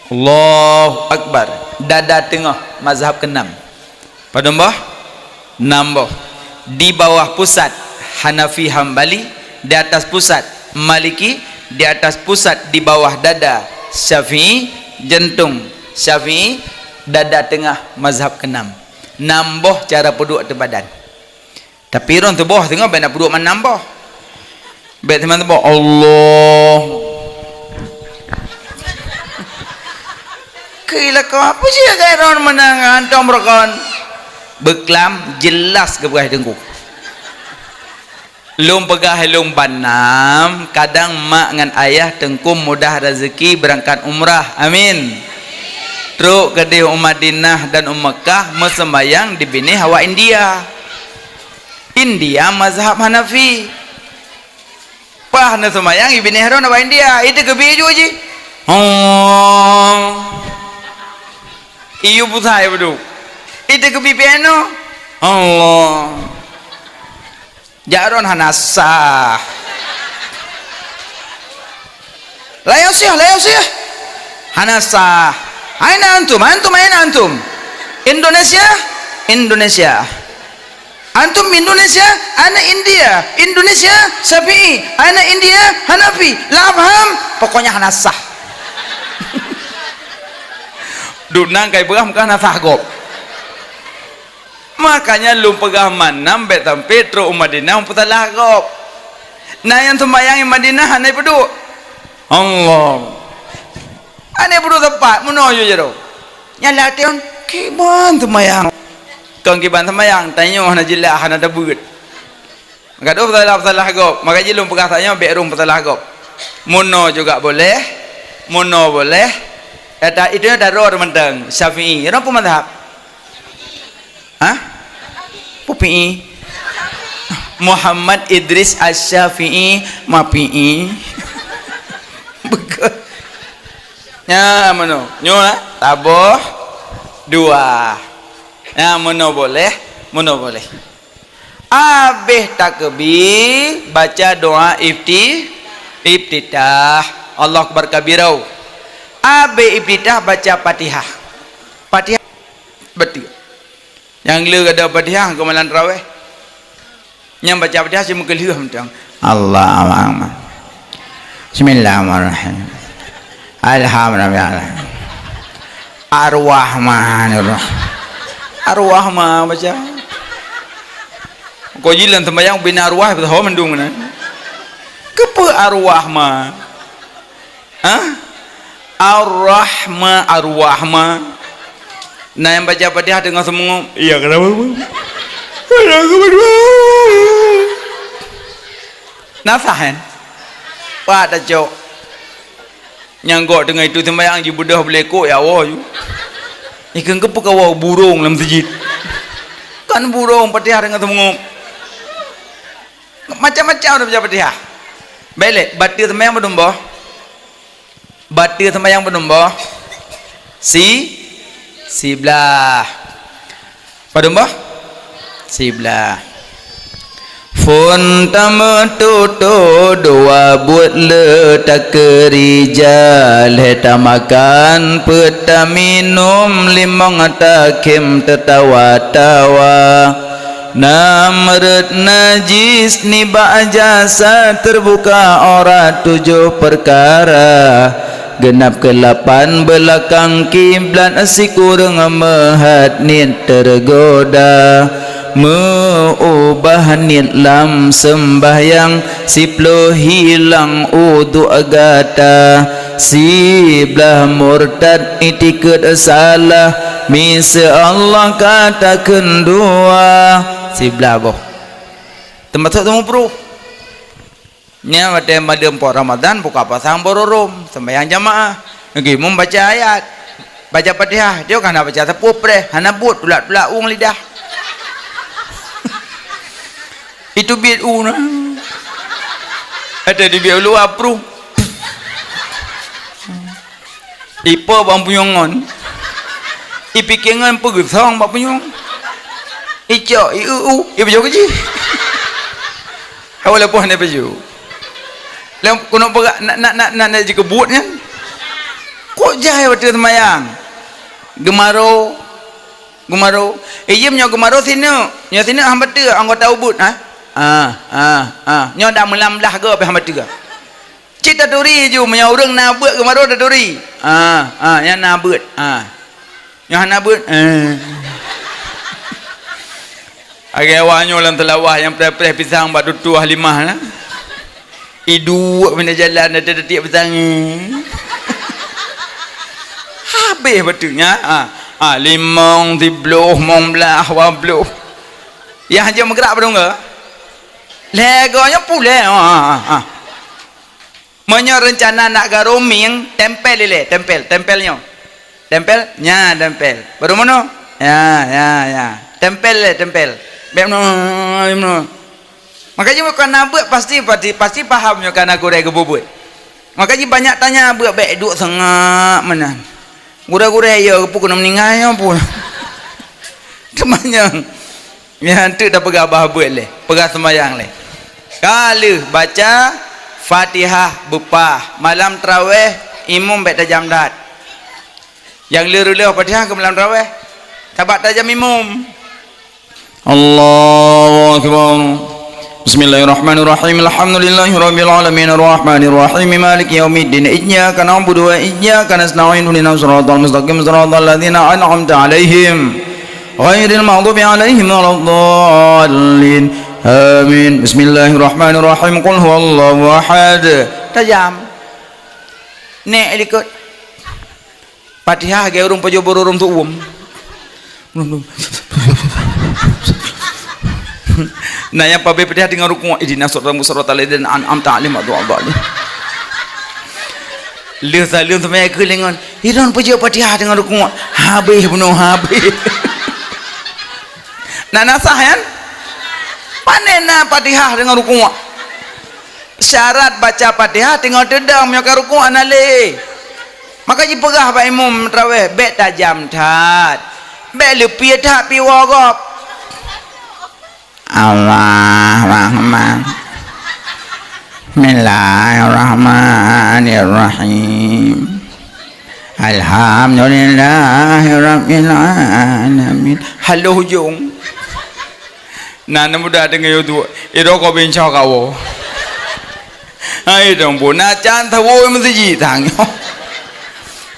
Allahu Akbar. Dada teungoh, mazhab keenam. Padum boh? Nam boh. Di bawah pusat, Hanafi, Hambali. Di atas pusat, Maliki. Di atas pusat, di bawah dada, Syafi'i. Jantong, Syafi'i, dada teungoh mazhab keenam. Nam boh cara peuduek teubadan. Tapi droen tuboh teungoh bèk na peuduek mandum boh. Bèk teuma tuboh, Allah. Keu lakoe apa sih, kayak droen meunang hantom rokon. Beuklam jelas geupeugah teungku. Lôn peugah lôn banam, kadang mak ngon ayah teungku mudah rezeki beurangkat umrah. Amin. Trok keudeh u Madinah dan u Meukah meuseumbayang di binéh awak India. India mazhab Hanafi. Paih neuseumayang i binéh droen awak India, i teukeubi ju jih. Allah. Iyup usai beudôk. I teukeubi piano. Allah. Jak droen hana sah. Layang sih, layang sih. Hana sah. Aina antum, antum aina antum. Indonesia, Indonesia. Antum Indonesia, ana India. Indonesia, Syafi'i, ana India, Hanafi. Lah paham? Pokoknya hana sah. Duek nan kai peugah meuka hana sah gob. Makanya lôn peugah manam bèk sampai trok u Madinah meupeusalah gob. Na nyang seumbayang i Madinah hana peuduek. Allah. Hana peuduek teumpat, meunoe ju jaroe. Nyan latihan kiban seumbayang. Kon kiban seumbayang, tanyoe hana jeulaih, hana tabeuet. Maka dua peusalah-peusalah gob. Maka jih lôn peugah tanyoe bèk rhung peusalah gob. Meunoe juga boleh, meunoe boleh. Eta itu nyan daroe mantong Syafi'i. Droen peue mazhab? Hah? Pupi'i. Muhammad Idris Asy-Syafi'i Mapi'i. Beugöt. Nya meunoe. Nyoe lah. Taboh dua. Nya meunoe boleh, meunoe boleh. Abéh takbir, baca doa ifti-, iftitah. Allahu Akbar kabira. Abéh iftitah, baca Fatihah. Fatihah beutôi. Nyang le gada Fatihah keu malam tarawih. Nyang baca Fatihah si meukeulheueh mantong. Allahu Akbar. Bismillahirrahmanirrahim. Alhamdulillah. Ar-Rahmanirrahim. Ar-Rahman baca. Ko jilan sembahyang bina arwah beutôi mendung na. Keupeu arwah ma? Hah? Ar-Rahma, Ar-Rahma. Na nyang baca Fatihah teungoh seumeungom. Iya, kenapa? Na sah, kan? Pat tacok. Nyang gok teungoh itu sembahyang jibeudôh beulekok, ya Allah, ju. Ikheun keupeue kawoe burông lam seujid. Kan burông Fatihah teungoh seumeungom. Macam-macam na baca Fatihah. Bèk lé, bateue sembahyang padum boh? Bateue sembahyang padum boh? Si, siblaih. Padum boh? Siblaih. Phôn tameututoe dua buet le takeurija, lhèe tamakan peuet taminum, limong takhém teutawa-tawa. Nam reuet najis nibak jasad, teubuka aurat tujoh peukara. Geunab keulapan beulakang kiblat, sikureueng meuhat niet teureugoda. Meu-ubah niet lam seumbahyang, siploh hilang udhu gata. Siblaih murtad itikeuet salah, miseue Allah ka takheun dua. Siblaih boh. Teumasok teumeuprôh. Nyan watèe madeuem po Ramadhan, buka puasa barô rhom, seumbahyang jamaah. Lagi imum baca ayat. Baca Fatihah, dia kan hana baca sapeue preh, hana buet, tulak-tulak u ngon lidah. Itu biet u na. Ada di biet u luwa pruh. Ipo bak punyueng ngon. Ipike ngon peugeusong bak punyueng. Icok, i eu u, ipajoh keu jih. Awai leupah na ipajoh. Lom keunoe peugah na, na, na, na, na jikeubut nyan. Kok jai watèe seumayang? Geumaro, geumaro. Eh, jeuem nyoe geumaro sineuk. Nyoe sineuk hamba teuk anggota ubit, ha? Ah, ah, ah. Nyoe dah meulam blah goe pih hamba teuk. Cit taturi ju, meunyoe ureuëng na beuet keumaru taturi. Ah, ah, nyan na beuet. Ah. Nyoe hana beuet. Eh. Lagée awak nyoe lam teulawah nyang preh-preh pisang bak tutoe Halimah na. Iduek mina jalan ada tiek pisang. Habéh bateue nyan. Ah, ah, limong, sibloh, mong blaih, dua bloh. Yah jeuet meugerak padum ke? Lego nyoe puleh. Ah, ah, ah. Meunyoe reuncana nak garoming, tempel ilée, tempel, tempel nyoe. Tempel, nya tempel. Baru meunoe? Ya, ya, ya. Tempel ilée, tempel. Bék meunoe, meunoe. Maka jih bukan na beuet pasti, pasti, pasti paham nyoe kana gurée geububuet. Maka jih banyak tanya beuet bék duek seungab meunan. Gurée-gurée ya, peue keuneuk meuninggai nyoe pun. Teumanyong. Nyan teuk tapeugah bah beuet lé, peugah seumayang lé. Ka lheueh baca Fatihah beupah, malam trawéh imum bék tajam that. Nyang le reuloh Fatihah keu malam trawéh, sabab tajam imum. Allahu Akbar. Bismillahirrahmanirrahim. Alhamdulillahirabbil alamin, arrahmanirrahim, maliki yaumiddin. Iyyaka na'budu wa iyyaka nasta'in. Ihdinas siratal mustaqim, siratal ladzina an'amta 'alaihim, ghairil maghdubi 'alaihim waladdallin. Amin. Bismillahirrahmanirrahim. Qul huwallahu ahad. Tajam. Nek likot. Fatihah lagée ureuëng pajoh beururung teuuem. Na nyang pabé Fatihah deungon rukuk, ihdinas siratal mustaqim, siratal ladzina an'amta 'alaihim, ghairil maghdubi 'alaihim. Lheueh saleuem sampai keu lengon, idon peujeuet Fatihah deungon rukuk. Habéh bunoe, habéh. Na nasah nyan? Pane na Fatihah deungon rukuk? Syarat baca Fatihah teungoh teudong, meunyoe ka rukuk hana lé. Maka jipeugah bak imum trawéh, bék tajam that. Bék leupie that piwoe gob. Allah Rahman. Bismillahirrahmanirrahim. Alhamdulillahirabbil alamin. Haloh ujong. Na, na muda deungoe yue tu, idong ko bincoe kawoe. Hai dong bu, na can tawoe meuseujid tanyoe.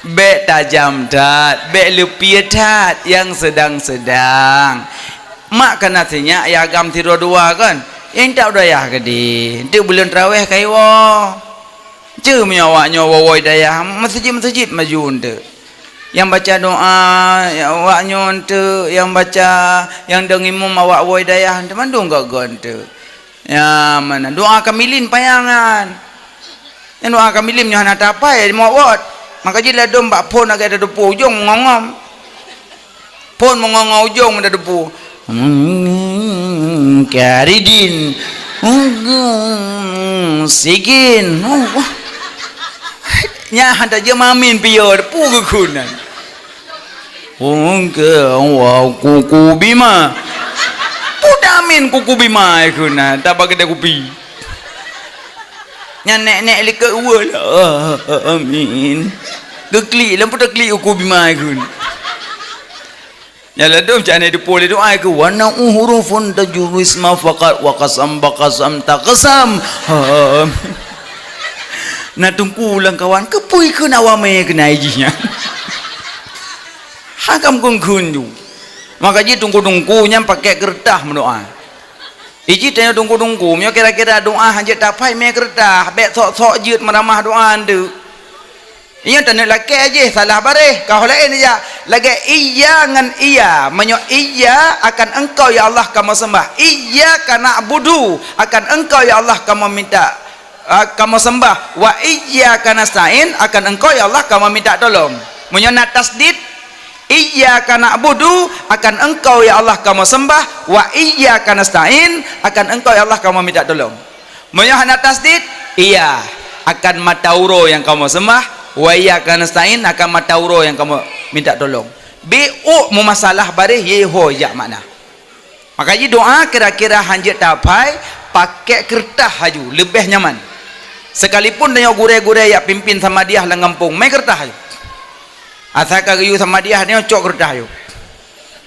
Bék tajam that, bék leupie that, nyang seudang-seudang. Mak kana sinyak ya agam sidroe dua kan? Nyang tak dayah gede, tu buleuen trawéh kaiwoe. Ceu meunyoe awak nyoe woe-woe dayah, meuseujid-meuseujid maju eunteuk. Nyang baca doa, awak nyoe eunteuk, nyang baca, nyang dong imum awak woe dayah, eunteuk mandum gok-gok eunteuk. Ya, mana doa kamilin payangan. Nyang doa kamilin nyoe hana tapai, mot-wot. Maka jih ladom bak phon lagée ada deupeu ujong ngongom. Phon meungongo ujong meuda debu. Hmm, Karidin. Hmm, Sigin. Oh, wah. Nyan hana jeuet mamin piôh, peue geukheun nyan. Oh, ke, wah, kuku bima. Peue tamin kuku bima, geukheun nyan, tabak keudè kupi. Nyan nek-nek likot uweuh lah. Amin. Geuklik, lam peue teuklik uku bima kheun. Nyan ladom cak nek deupeu lé doa keu, "Wa na'u hurufun tajurru isma faqat wa qasam ba qasam taqsam." Amin. Na teungku lam kawan, keupeue kheun awak mé keunan jih nyan? Hana meukeun-keun ju. Maka jih teungku-teungku nyan pakai keureutah meudoa. Iji tanyoe teungku-teungku, meunyoe kira-kira doa hanjeuet tapai mé keureutah, bék sok-sok jeuet meuramah doa eunteuk. Nyoe taneuk lakée jih salah baréh, ka ho laén ija. Lagée iya ngon iya, meunyoe iya akan engkau ya Allah kamoe sembah, iyyaka na'budu akan engkau ya Allah kamoe minta, ah, kamoe sembah, wa iyyaka nasta'in akan engkau ya Allah kamoe minta tolong. Meunyoe na tasdid, Iyyaka na'budu, akan Engkau ya Allah kamoe sembah, wa iyyaka nasta'in, akan Engkau ya Allah kamoe minta tolong. Meunyoe hana tasdid, iya, akan mata uroe nyang kamoe sembah, wa iyyaka nasta'in, akan mata uroe nyang kamoe minta tolong. Bi uk meumasalah baréh ye ho jak makna. Maka jih doa kira-kira hanjeuet tapai, pakék keureutah haju, leubeh nyaman. Sekalipun tanyoe gurée-gurée jak pimpin samadiah lam gampông, mé keureutah haju. Asai ka geuyue samadiah nyoe cok keureutah haju.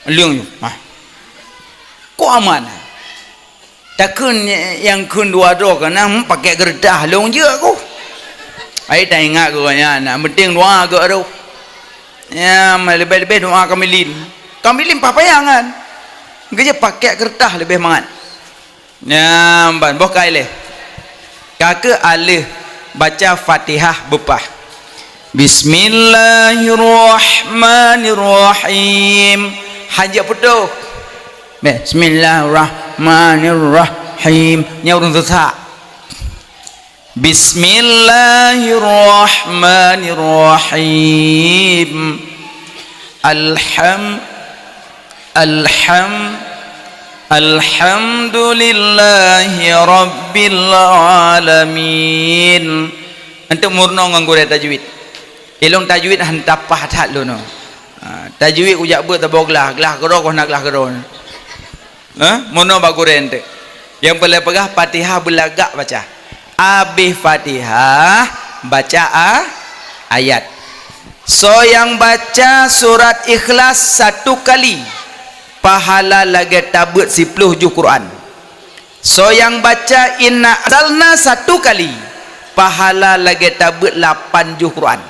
Leueng ju. Hah. Kok aman? Takheun nyang kheun dua droe keunan, hmm, pakék keureutah lôn jeuet ku. Ai taingat geuh nyan, nyang penting doa geuh roh. Ya, leubeh-leubeh doa kamilin. Kamilin pah payah nyan. Geujak pakèk keureutah leubeh mangat. Nyan ban boh kai leh. Ka keuh aleuh baca Fatihah beupah. Bismillahirrahmanirrahim. Hana putôh. Beh, Bismillahirrahmanirrahim. Nyan ureueng seusak. Bismillahirrahmanirrahim. Alham-, alham-, alhamdulillahi rabbil alamin. Antum meurunoe ngon gurée tajwid. Ilôn tajwid han tapah that lôn. Ha, tajwid kujak beuet saboh glah, glah keudroe kon hana glah keudroe. Ha? Meurunoe bak gurée eunteuk. Nyang peureulée peugah Fatihah beulagak baca. Abéh Fatihah, baca a-, ayat. Soe nyang baca surat Ikhlas satu kali, pahala lagée tabeuet siploh juh Quran. Soe nyang baca Inna Anzalna satu kali, pahala lagée tabeuet lapan juh Quran.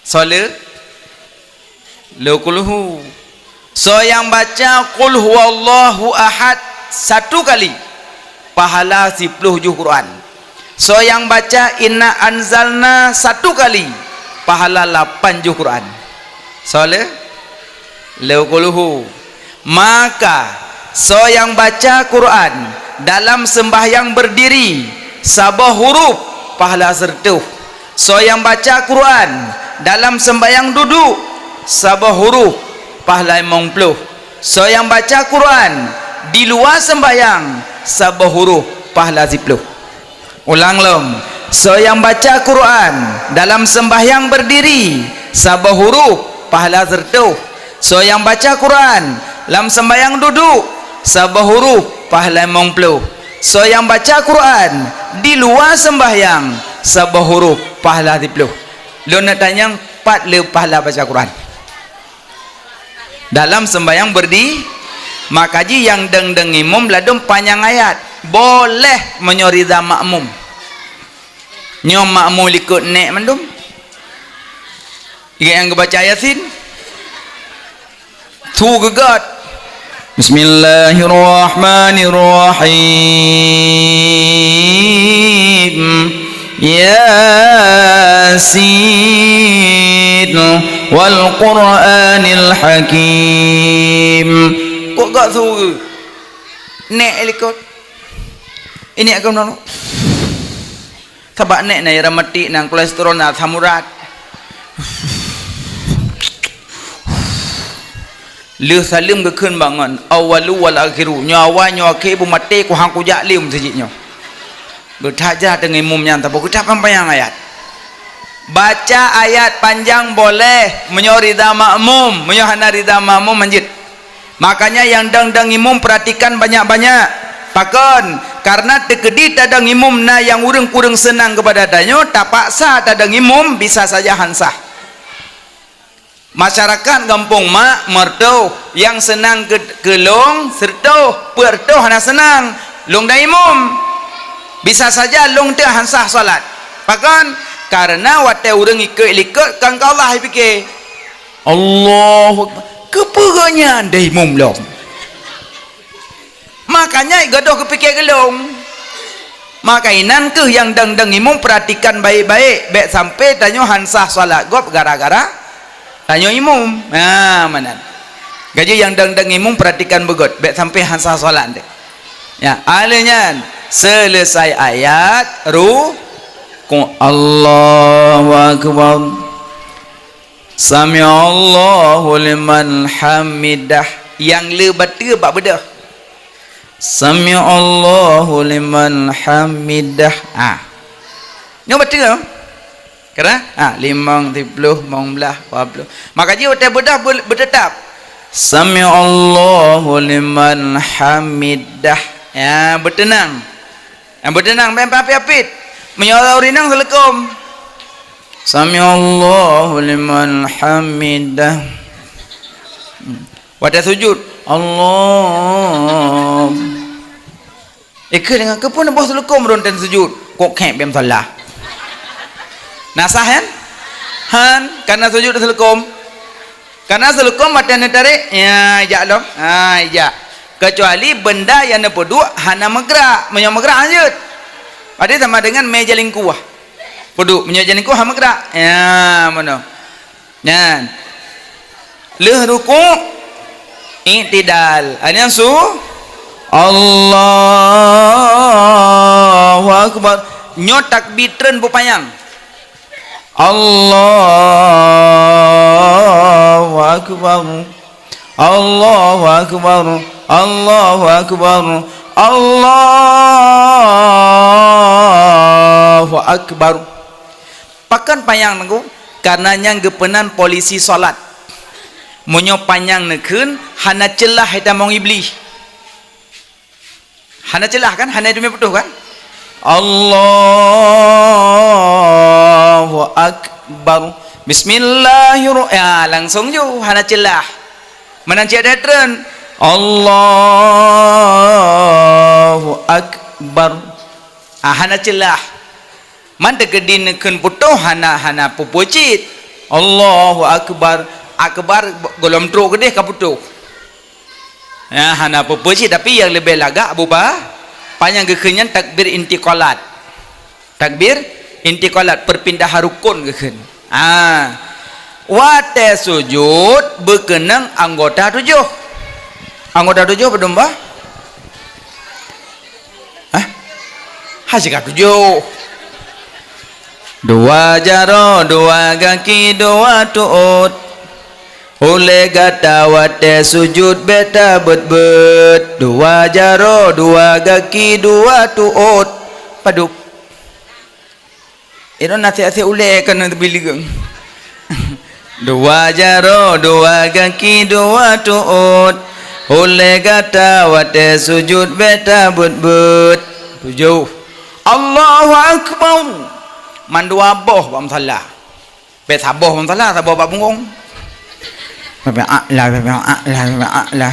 Soe le? Le kulhu. Soe nyang baca Qul Huwallahu Ahad satu kali, pahala siploh juh Quran. Soe nyang baca Inna Anzalna satu kali, pahala lapan juh Quran. Soe le? Le kulhu. Maka, soe nyang baca Quran dalam sembahyang berdiri, saboh huruf, pahala sireutoh. Soe nyang baca Quran dalam sembahyang duduk, saboh huruf, pahala limong ploh. Soe nyang baca Quran di luwa sembahyang, saboh huruf, pahala siploh. Ulang lom, soe nyang baca Quran dalam sembahyang berdiri, saboh huruf, pahala sireutoh. Soe nyang baca Quran lam sembahyang duduk, saboh huruf, pahala limong ploh. Soe nyang baca Quran di luwa sembahyang, saboh huruf, pahala siploh. Lôn neuk tanyong, pat le pahala baca Quran? Dalam sembahyang berdi-, maka jih nyang deng-deng imum ladôm panyang ayat. Boleh meunyoe rida makmum. Nyoe makmum likot nek mandum. Ingat nyang geubaca Yasin. Su geugot. Bismillahirrahmanirrahim. Yasin wal Qur'anil Hakim. Kok gak suruh? Nek likot. Ini akan menolak. Sabab nek na rematik, na kolesterol, na asam urat. Lheueh saleuem geukheun bangon, awalu wal akhiru, nyoe awai nyoe akhé, beumaté ku han kujak lé u meuseujid nyoe. Geutajak teungoh imum nyan saboh geutajak panyang ayat. Baca ayat panjang boleh, meunyoe rida makmum, meunyoe hana rida makmum hanjeuet. Makanya nyang dang-dang imum perhatikan banyak-banyak. Pakon? Karena teukeudi tadang imum na nyang ureuëng kureueng seunang keupada tanyoe, tapaksa tadang imum, bisa saja han sah. Masyarakat gampông mak meureutoh, nyang seunang keu, keu lôn seureutoh, peue reutôh hana seunang, lôn dang imum. Bisa saja lôn teuk han sah salat. Pakon? Karena watée ureuëng ikot likot kan keu Allah jipike. Allahu Akbar. Keupeue geuh nyan dang imum lom? Makanya gadoh geupike geulong. Maka inan kheueh nyang dang-dang imum perhatikan baik-baik, bék sampai tanyoe han sah salat gob gara-gara tanyoe imum. Ha, meunan. Gaji nyang dang-dang imum perhatikan beugét, bék sampai han sah salat deh. Ya, aleuh nyan, selesai ayat, ruku'. Allahu Akbar. Sami'allahu liman hamidah. Nyang le bateue bak beudôh. Sami'allahu liman hamidah. Ah. Nyoe bateue. Kira? Ah, limong, siploh, limong blaih, dua ploh. Maka jih watée beudôh be-, beuteutap. Sami'allahu liman hamidah. Ya, beuteunang. Nyang beuteunang, bék apit-apit. Meunyoe ureuëng inong seuleukom. Sami'allahu liman hamidah. Hmm. Watée sujud, Allah. Ikeu deungon keupeue neuboh seuleukom ron ten sujud. Kok khek bem salah. Na sah, kan? Han, karena sujud seuleukom. Karena seuleukom watée neutarek, ya, ijak lom. Ha, ijak. Kecuali benda nyang neupeuduek hana meugrak. Meunyoe meugrak, lanjut. Berarti sama dengan mé jalingkuah. Peuduek, meunyoe jalingkuah hana meugrak. Ya, meunoe. Nyan. Lheueh rukuk, i'tidal. Nyan su-, Allahu Akbar. Nyoe takbir treun beupanyang. Allahu Akbar. Allahu Akbar. Allahu Akbar. Allahu Akbar. Pakon panyang, Teungku? Karena nyan geupeunan polisi salat. Meunyoe panyang neukheun, hana ceulah ita mong Iblih. Hana ceulah, kan? Hana teumé putôh, kan? Allahu Akbar. Bismillahirrah-, ya, langsung ju, hana ceulah. Meunan cit treun. Allahu Akbar. Ah, hana ceulah. Man teukeudi neukheun putôh hana, hana peue-peue cit. Allahu Akbar. Akbar gohlom trok keudeh ka putôh. Ya, hana peue-peue cit, tapi nyang leubeh lagak bupa, panyang geukheun nyan takbir intiqalat. Takbir intiqalat, perpindahan rukun geukheun. Ha. Watée sujud beukeunong anggota tujoh. Anggota tujoh padum bah? Hah? Hana ka tujoh. Dua jaroe, dua gaki, dua tuot. Ulée gata watée sujud bék tabeuet-beuet. Dua jaroe, dua gaki, dua tuot. Padub. Inong nasé-nasé ulée keuneuk teubileung. Dua jaroe, dua gaki, dua tuot. Ulée gata watée sujud bék tabeuet-beuet. Tujoh. Allahu Akbar. Mandua boh bak musala. Bék saboh bak musala, saboh bak punggong. Bék a'la, bék a'la, bék a'la.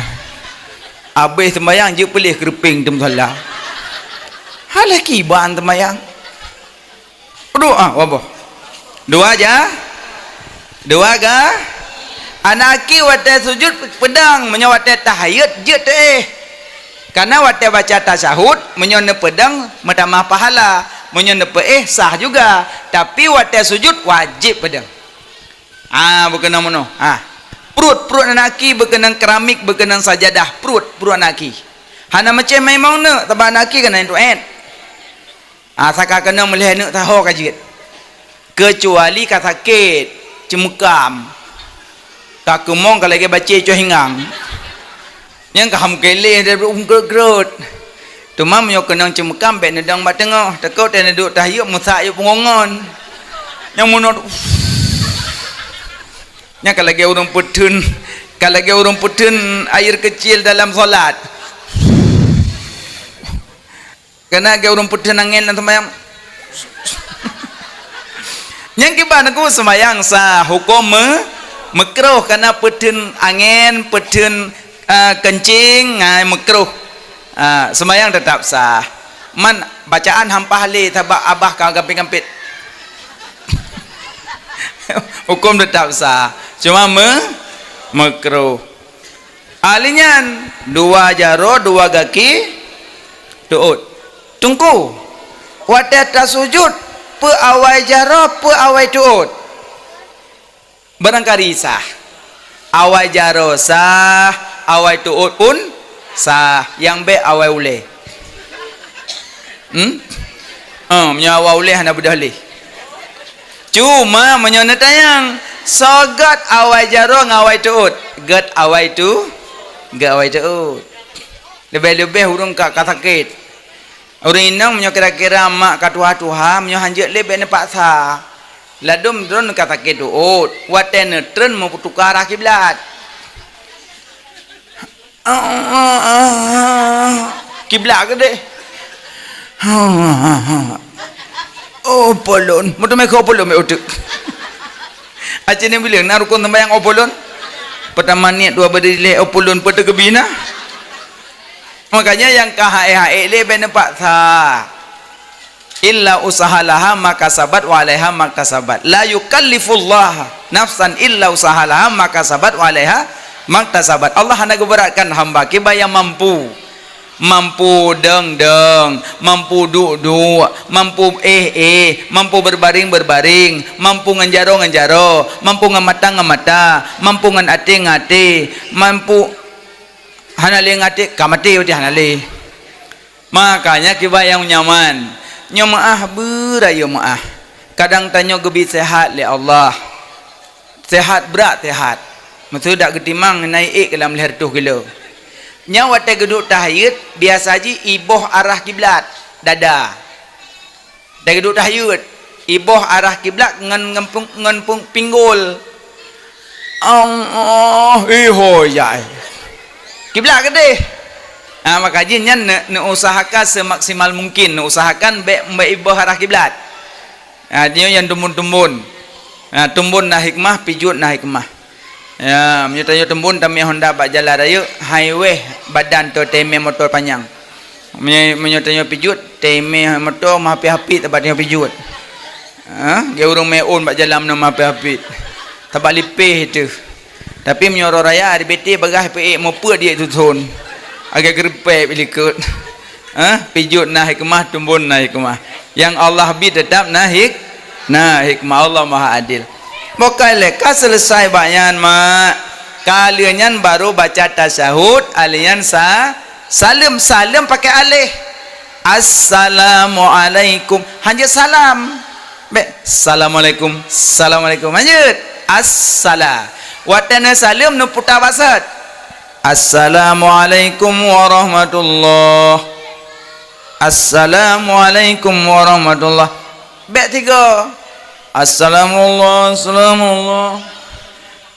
Abéh seumayang jeuet peuleh keureupeng di musala. Hana kiban seumayang. Dua, ah, dua boh. Dua ja-, dua ga-, aneuk aki watée sujud peudong, meunyoe watée tahayat jeuet teuéh. Karena watée baca tasyahud, meunyoe neupeudong meutamah pahala, meunyoe neupeuéh sah juga, tapi watée sujud wajéb peudong. Ah, beukeunong meunoe. Ah. Pruet, pruet aneuk aki beukeunong keramik, beukeunong sajadah, pruet, pruet aneuk aki. Hana meucéh maimong neuk, sabab aneuk aki keunan tuet. Ah, saka keunong meulhée neuk saho ka jeuet. Keucuali ka sakét, ceumeukam. Ka keumong ka lagée bacé coh ingang. Nyang ka ham keleh dari grot-grot. Teuma meunyoe keunong ceumeukam bék neudong bak teungoh, teukot teuh neuduek tahayat meusak yue punggong ngon. Nyang meunoe, nyang ka lagée ureuëng peutheun, ka lagée ureuëng peutheun air kecil dalam salat. Kana lagée ureuëng peutheun angén lam seumayang. Nyang kiban aku seumayang sah, huköm me-, meukruh kana peutheun angén, peutheun, ah, keuncing, ngai meukruh. Ah, seumayang teutap sah. Man bacaan hampah lé sabab abah ka gampét-gampét. Huköm teutap sah, cuma me-, meukruh. Ahli nyan, dua jaroe, dua gaki, tuot. Teungku, watée tasujud, peue awai jaroe, peue awai tuot? Barangkali sah. Awai jaroe sah, awai tuot pun sah. Nyang bék awai ulée. Hmm? Oh, meunyoe awai ulée hana beudôh lé. Cuma meunyoe neutanyong, soe gét awai jaroe ngon awai tuot? Gét awai tu-, gét awai tuot. Leubeh-leubeh ureuëng ka, ka sakét. Ureuëng inong meunyoe kira-kira mak ka tuha-tuha, meunyoe hanjeuet lé bék neupaksa. Ladôm droeneuh ka sakét tuot, watée neutreun meupeutuka arah kiblat. Kiblat keudeh. Oh, polon. Meuteumé keu polon mé uteuk. Aceh ni bileng na rukun sembahyang oh polon. Pertama niat, dua berdiri lé oh polon, peue teukeubina. Makanya nyang ka haék-haék lé bék neupaksa. illa usaha laha ma kasabat wa alaiha maktasabat. La yukallifullah nafsan illa usaha laha ma kasabat wa alaiha maktasabat. Allah hana geuberatkan hamba kiban nyang mampu. Mampu dong-dong, mampu duek-duek, mampu éh-éh, mampu berbaring-berbaring, mampu ngon jaroe ngon jaroe, mampu ngon mata ngon mata, mampu ngon até ngon até, mampu hana lé ngon até, ka maté watèe hana lé. Makanya kiban nyang nyaman. Nyoe meu'ah beurayeuk meu'ah. Kadang tanyoe geubri seuhat lé Allah. Seuhat brat seuhat. Meuseu dak geutimang na ék-ék lam lhèe reutôh kilo. Nyan watèe geuduek tahiyat, biasa jih iboh arah kiblat, dada. Watèe geuduek tahiyat, iboh arah kiblat ngon, ngon pung-, ngon pung-, pinggol. Allah, eh, ho, ya, eh. Kiblat keudéh. Ha, maka jih nyan ne-, neuusahakan semaksimal mungkin, neuusahakan bèk, bèk iboh arah kiblat. Ha, nyoe nyang tumbon-tumbon. Ha, tumbon na hikmah, pijuet na hikmah. Ya, meunyoe tanyoe tumbon tamè honda bak jalan rayeuk, highway badan tu tamè moto panyang. Meunyoe, meunyoe tanyoe pijuet, tamè moto meuhapit-hapit teumpat tanyoe pijuet. Ha? Geu ureueng meu'ôn bak jalan meunan meuhapit-hapit. Teumpat lipéh teuh. Tapi meunyoe uroe raya, hari bete bagah peuék meupeuet di tuthon. Agak geureumpek pih likot. Ha? Pijuet na hikmah, tumbon na hikmah. Nyang Allah bi teutap na hik-, na hikmah, Allah Maha Adil. Bukai lé ka seuleusai bak nyan, mak. Ka lheueh nyan baru baca tasyahud, alheuh nyan sa-, saleuem, saleuem pakai aleh. Assalamualaikum. Hanjeuet salam. Bèk, assalamualaikum, assalamualaikum. Hanjeuet. Assala. Watèe neusaleuem neuputa bak sot. Assalamualaikum warahmatullah. Assalamualaikum warahmatullah. Bèk tiga. Assalamuallah, assalamuallah.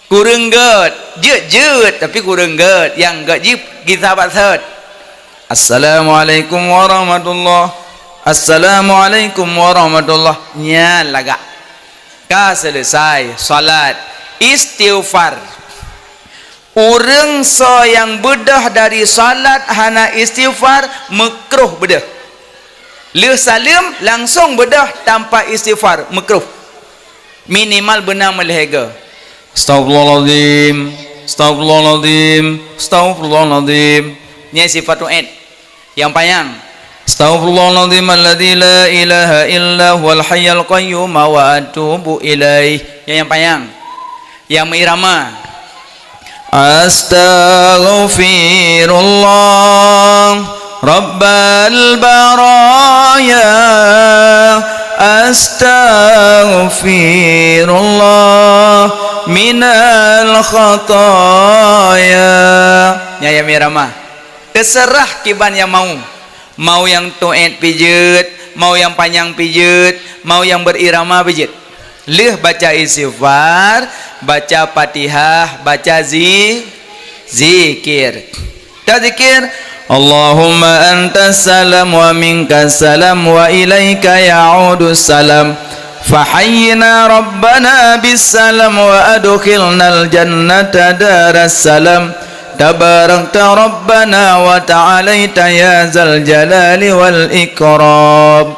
Kureueng gèt, jeuet-jeuet, tapi kureueng gèt. Nyang gèt jih gisa bak sot. Assalamualaikum warahmatullah. Assalamualaikum warahmatullah. Nyan lagak. Ka seuleusai salat. Istighfar. Ureueng soe nyang beudôh dari salat hana istighfar, meukruh beudôh. Lheueh saleuem langsong beudôh tanpa istighfar, meukruh. Minimal beuna meulhèe goe. Astaghfirullahalazim, astaghfirullahalazim, astaghfirullahalazim. Nyan sifat tu'et. Nyang panyang. Astaghfirullahalazim alladzi la ilaha illa huwal hayyul qayyum wa atubu ilaih. Nyan nyang panyang. Nyang meuirama. Astaghfirullah Rabbal baraya, astaghfirullah minal khataya. Nyan nyang meuirama. Teuseurah kiban nyang mau. Mau nyang tu'et pih jeuet, mau nyang panyang pih jeuet, mau nyang beurirama pih jeuet. Lheueh baca istighfar, baca Fatihah, baca zi-, zikir. Tazikir, Allahumma antas salam wa minkas salam wa ilaika ya'udus salam. Fahayyina rabbana bis salam wa adkhilnal jannata daras salam. Tabarakta rabbana wa ta'alaita ya zal jalali wal ikram.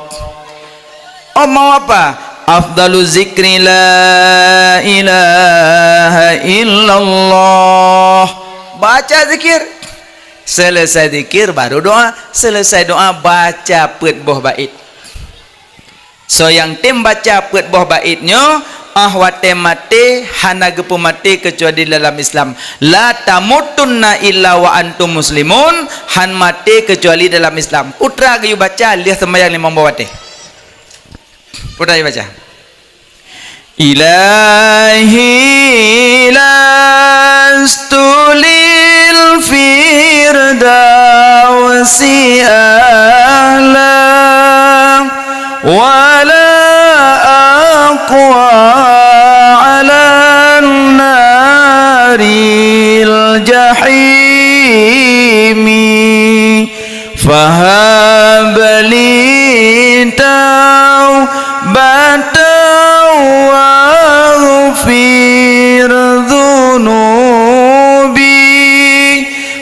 Oh, mau apa? Afdalu zikri la ilaha illallah. Baca zikir. Selesai zikir baru doa. Selesai doa baca peuet boh bait. Soe nyang tem baca peuet boh bait nyoe, ah watée maté hana geupeumaté keucuali dalam Islam. La tamutunna illa wa antum muslimun, han maté keucuali dalam Islam. Peue teuma geuyue baca lheueh seumayang limong boh watée. Peue teuma geuyue baca? Ilahi lastu lil firdausi ahla, wala aqwa ala naril jahimi. Fahab li taubatan waghfir dzunubi,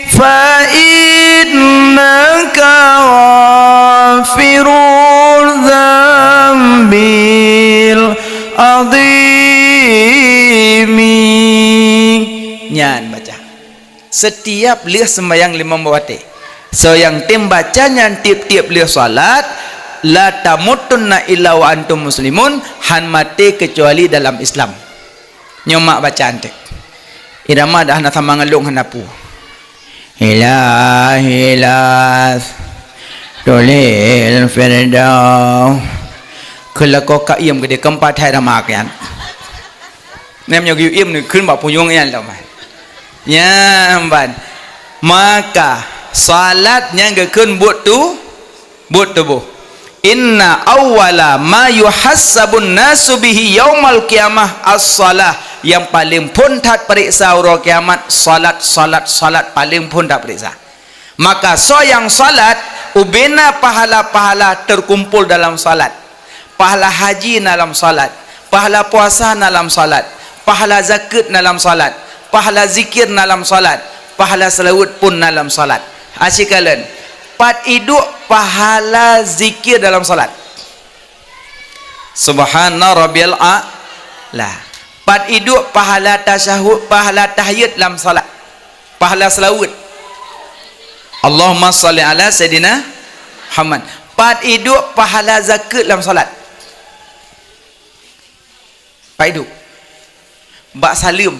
fa innaka ghafirudz azimi. Nyan baca. Setiap lheueh sembahyang limong boh watée. Soe nyang tem baca nyan tiep-tiep lheueh salat, "La tamutunna illa wa antum muslimun," han maté keucuali dalam Islam. Nyoe mak bacaan teuk. Irama dah na sama ngelong hana pu. Ilahi las tulil firdaus. Keulako kaiem gede keumpat hai rama kian. Nem nyoe geuyue iem neukheun bak punyueng nyan lom. Nyan ban. Maka salat nyan geukheun buet tu, buet tuboh. Inna awwala ma yuhassabun nasu bihi yaumal qiyamah as-salah. Yang paling phon that peuriksa uroe kiamat salat, salat, salat paling phon that peuriksa. Maka soe nyang salat, ubena pahala-pahala terkumpul dalam salat. Pahala haji na lam salat, pahala puasa na lam salat, pahala zakeuet na lam salat, pahala zikir na lam salat, pahala seulaweuet pun na lam salat. Asyik kalon, pat iduek pahala zikir dalam salat. Subhana rabbiyal a'la. Pat iduek pahala tasyahud, pahala tahiyat lam salat. Pahala seulaweuet. Allahumma shalli ala Sayyidina Muhammad. Pat iduek pahala zakeuet lam salat. Pat iduek. Bak saleuem.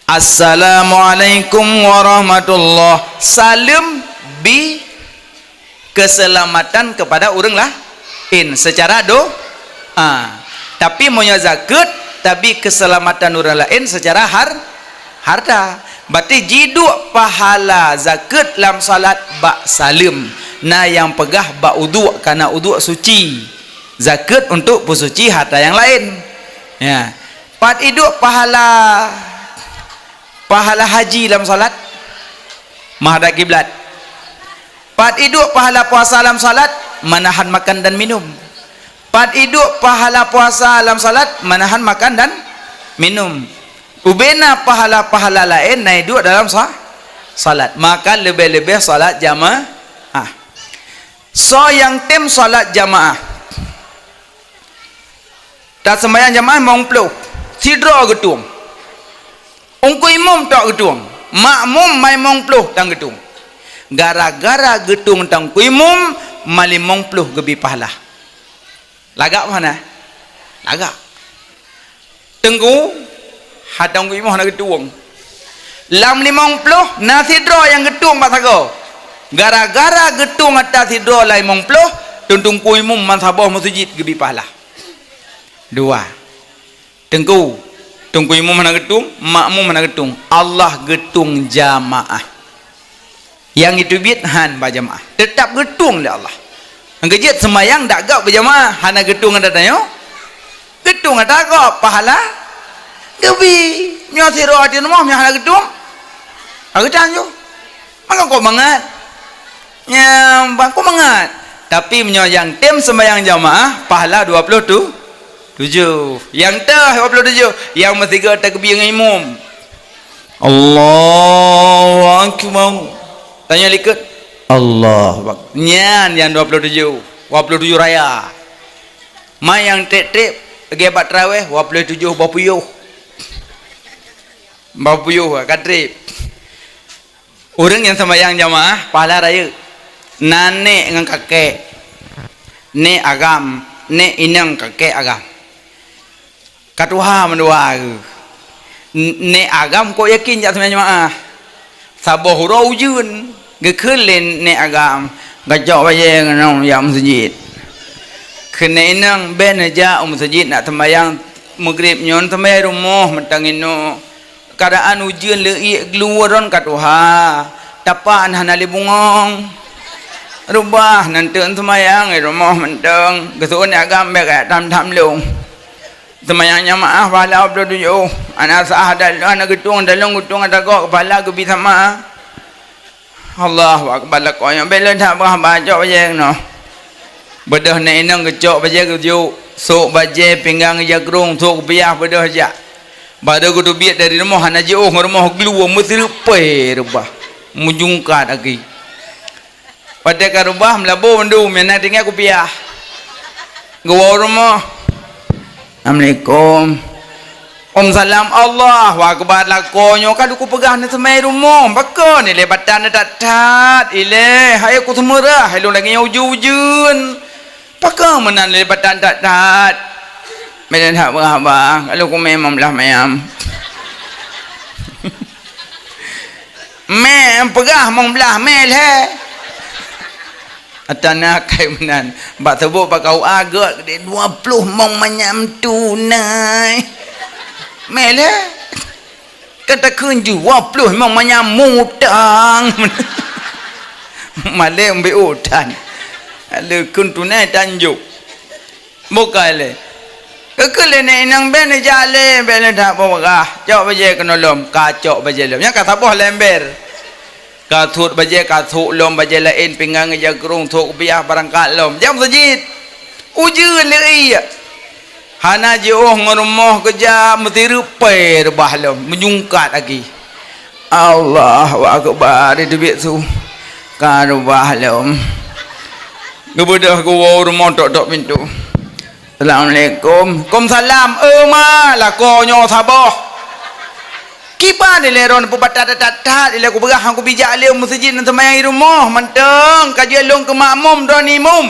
Assalamualaikum warahmatullah. Saleuem bi keselamatan kepada ureuëng laén secara do-, a. Tapi meunyoe zakeuet, tabi keselamatan ureuëng laén secara har-, harta. Berarti jiduek pahala zakeuet lam salat bak saleuem. Na nyang peugah bak uduk, karena uduk suci. Zakeuet untuk peusuci harta nyang laén. Ya. Pat iduek pahala, pahala haji lam salat? Menghadap kiblat. Pat iduek pahala puasa lam salat? Menahan makan dan minum. Pat iduek pahala puasa lam salat? Menahan makan dan minum. Ubena pahala-pahala laén na iduek dalam sa-, salat. Maka leubeh-leubeh salat jamaah. Soe nyang tem salat jamaah? Taseumbahyang jamaah limong ploh, sidroe geutueng. Teungku imum tok geutueng, makmum ma limong ploh tan geutueng. Gara-gara geutueng teungku imum, ma limong ploh geubi pahala. Lagak meuhana? Lagak. Teungku, ha teungku imum hana geutueng. Lam limong ploh na sidroe nyang geutueng bak sagoe. Gara-gara geutueng ata sidroe lam limong ploh, teungku imum meusaboh meuseujid geubi pahala. Dua. Teungku, teungku imum hana geutueng, makmum hana geutueng. Allah geutueng jamaah. Nyang itu biet han bak jamaah. Teutap geutueng lé Allah. Nyang keujeuet seumayang dak gob beujamaah, hana geutueng ata tanyoe. Geutueng ata gob pahala geubi. Nyoe sidroe di rumoh nyang hana geutueng. Hana geutanyoe. Maka kok mangat? Nyang bang kok mangat. Tapi meunyoe nyang tem sembahyang jamaah, pahala dua puluh tu, tujoh. Nyang teuh dua puluh tujoh, nyang meusigoe takbir ngon imum. Allahu Akbar. Tanyoe likot. Allahu Akbar. Nyan nyang dua puluh tujoh. Dua puluh tujoh raya. Ma nyang treb-treb, lagée bak taraweh, dua puluh tujoh boh puyôh. Boh puyôh ka treb. Ureuëng nyang seumayang jamaah pahala rayeuk. Na nék ngon kakek. Nék agam, nék inong kakek agam. Ka tuha mandua geuh. N-, nék agam kok yakin jak seumayang jamaah. Saboh uroe ujeuen, geukheun lé nék agam, "Gacok bajée ngon jak meuseujid." Kheun nék inong, "Ben neujak u meuseujid nak seumayang Maghrib nyoe, seumayang rumoh mantong inoe." Keuadaan ujeuen leuiek gluwon ka tuha, tapak hana lé bungong. Reubah nan teuk seumayang di rumoh mantong, geuseuôt agam bék jak tham-tham lôn. Seumayang jamaah pahala dua puluh tujoh, hana sah ata lôn, hana geutueng ata lôn, geutueng ata gob, pahala geubi sama. Allahu Akbar, lakoe nyoe bela that bah bacok bajée keunoe. Beudôh nék inong geucok bajée geujok, sôk bajée pinggang jakrong, sôk geupiah beudôh jak. Barô geuteubiet dari rumoh hana jiôh ngon rumoh gluwon meuseureupai reubah. Meujungkat aki. Watée ka reubah meulabô mandum nyang na tinggai kupiah. Geuwoe rumoh. Assalamualaikum. Waalaikumsalam. Allahu Akbar. Lakoe nyoe ka lôn kupeugah neuseumai rumoh. Pakon ilée batan that-that ilée. Hai kuseumeurah, hai lôn lagée nyoe ujeuen-ujeuen. Pakon meunan ilée batan that-that. Meunan that beurah-beurah. Ka lôn kumé limong blaih manyam. Mé peugah limong blaih mé lhée. Ata na kai meunan. Bak teubok bak K U A geuh dua ploh limong manyam tunai. Mé lhée. Kan takheun dua ploh limong manyam mutang. Malée mbek utan. Leukun tunai tanjok. Bukai lé. Keukeue lé nyan inong bèk neujak lé, bèk lé that beurah. Cok bajèe keunoe lom, ka cok bajèe lom. Nyan ka saboh lé ember. Ka sôk bajèe, ka sôk lom bajèe laén, pingan ngon jakrong, sôk kupiah, beurangkat lom. Jak meuseujid. Ujeuen lé ié. Hana jiôh ngon rumoh keujak, meusireuk pèe reubah lom, meujungkat lagi. Allahu Akbar, di teubiet su. Ka reubah lom. Geubeudôh geuwoe u rumoh tok-tok pintoe. "Assalamualaikum." "Kumsalam." "Eh, ma, lakoe nyoe saboh." Kiban ilèe droeneuh peubata that-that, ilèe kupeugah han kubijak lé u meuseujid, neuseumayang di rumoh mantong, ka jeuet lôn keu makmum, droeneuh imum.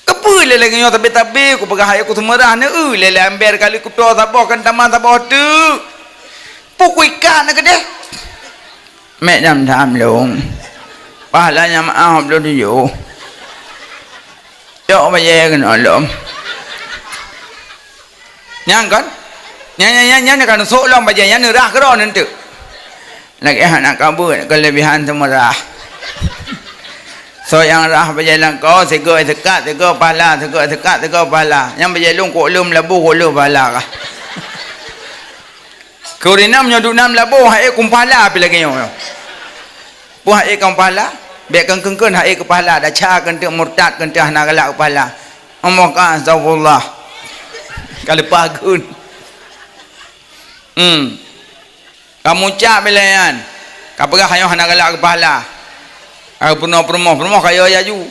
Keupeue lé lagèe nyoe tabe-tabe, kupeugah hai kuseumeurah neueu lé lam ember kali kuto saboh kan tamah saboh teuk. Pue kuikat na keudeh. Mek dam-dam lôn. Pahala nyang meu'ah lôn tujoh. Cok bajèe keunoe lom. Nyan kan? Nyan, nyan, nyan, nyan kan sôk lom bajèe nyan neurah keudroe neunteuk. Lagèe hana kabeuet keulebihan seumeurah. Soe nyang rah bajèe lakoe, sigoe seukat, sigoe pahala, sigoe seukat, sigoe pahala. Nyang bajèe lôn kok lôn meulaboh, kok lôn pahala kah. Keu ureueng inong nyoe duek na meulaboh, hai kumpahala pih lagèe nyoe. Peue hai kumpahala? Bèk keu keun-keun hai kumpahala, desya keunteuk murtad, keunteuk hana galak keu pahala. Amoh ka, astagfirullah. Ka leupah geun. Hmm. Ka mucab ilèe nyan. Ka peugah nyoe hana galak keu pahala. Ka peurumoh-peurumoh, peurumoh ka yue laju.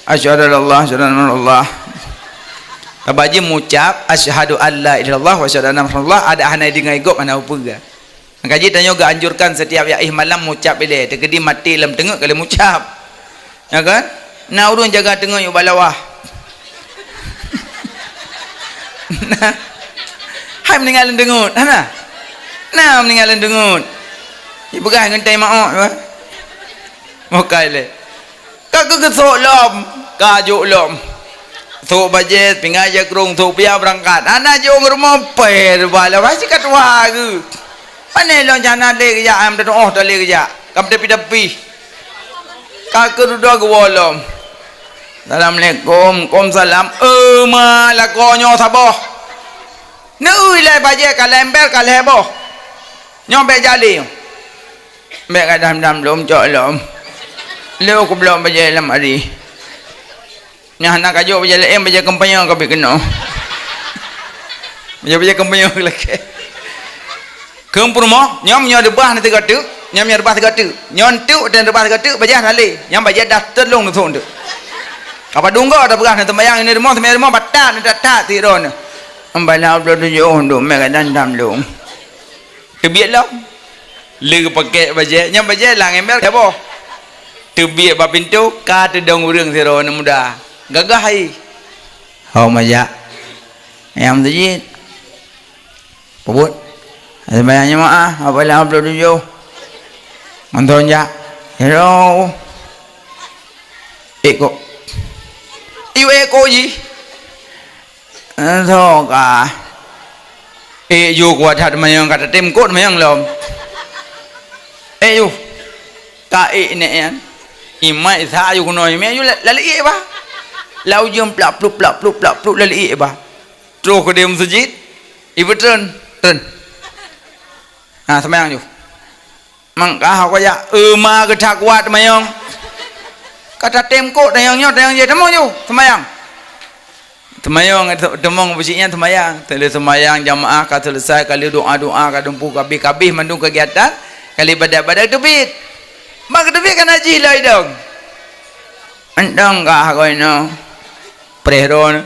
Asyhadu an la ilaha illallah, asyhadu anna Muhammadar Rasulullah. Ka bak jih mucab, asyhadu an la ilaha illallah wa asyhadu anna Muhammadar Rasulullah, adak hana deungoe gob hana peue. Maka jih tanyoe geuanjurkan setiap yaih malam mucab ilèe, teukeudi maté lam teungeut ka lheueh mucab. Ya kan? Na ureueng jaga teungeut yue bak lawah. Nah. Hai meuninggai lam teungeut, hana? Na meuninggai lam teungeut. Jipeugah ngon tai maôt, bah. Bukai lé. Ka keugeusok lom, ka jok lom. Sôk bajèe, pingan jakrong, sôk piah beurangkat. Hana jok ngon rumoh, pèe reubah lom. Hai si ka tuha geuh. Pane lôn jana lé geujak, ayam teutuoh ta lé geujak. Ka meuteupih-teupih. Ka keududoe geuwoe lom. "Assalamualaikum." "Kumsalam." "Eh, ma, lakoe nyoe saboh." Neueu ilèe bajèe ka lhèe ember ka lhèe boh. Nyoe bèk jak lé nyoe. Bèk gadam-dam lom cok lom. Lé kublok bajèe lam ari. Nyang hana kajok bajèe laén, bajèe kampanye ka bit keunoe. Bajèe, bajèe kampanye lakèe. Keu peurumoh, nyoe meunyoe reubah na tiga teuk, nyoe meunyoe reubah tiga teuk. Nyoe teuk dan reubah tiga teuk, bajèe hana lé. Nyang bajèe dah teulông neusok teuk. Ka padum goe tapeugah na teumayang, ini rumoh, teumayang rumoh, batat, batat, sidroe na. Embala bloe tujoh, dum mè gadam-dam lom. Teubiet lom. Lé geupakèk bajèe, nyang bajèe lam ember saboh. Teubiet bak pintoe, ka teudong ureueng sidroe aneuk muda. Gagah hai. Hom jak. Nyang meuseujid. Peubuet. Seumayang jeumaah, apabila bloe tujoh. Mantong jak. Sidroe. Ék kok. Yue ék kok jih. Soe ka? Ék yue kuat that teumanyong, ka tatem kot teumanyong lom. Ék yue. Ka ék nèk nyan. Imat sa yue keunoe, imat yue la-, laleuek bah. Lau jeuem plak plup, plak plup, plak plup laleuek bah. Troh keudéh meuseujid. Ibeutreun, treun. Ha, seumayang yue. Mangka hok jak, "Eh, ma, geutak kuat teumanyong." Ka tatem kot teumanyong nyoe, teumanyong jih, teumong ju, seumayang. Teumanyong, teumong beusiek nyan seumayang. Teulheueh seumayang jamaah ka seuleusai, ka lheueh doa-doa, ka dumpeue kabéh-kabéh mandum keugiatan, ka lheueh badat-badat teubiet. Ban geuteubiet ka na jih lom idong. Mantong ka hagoi nyoe. Preh droe.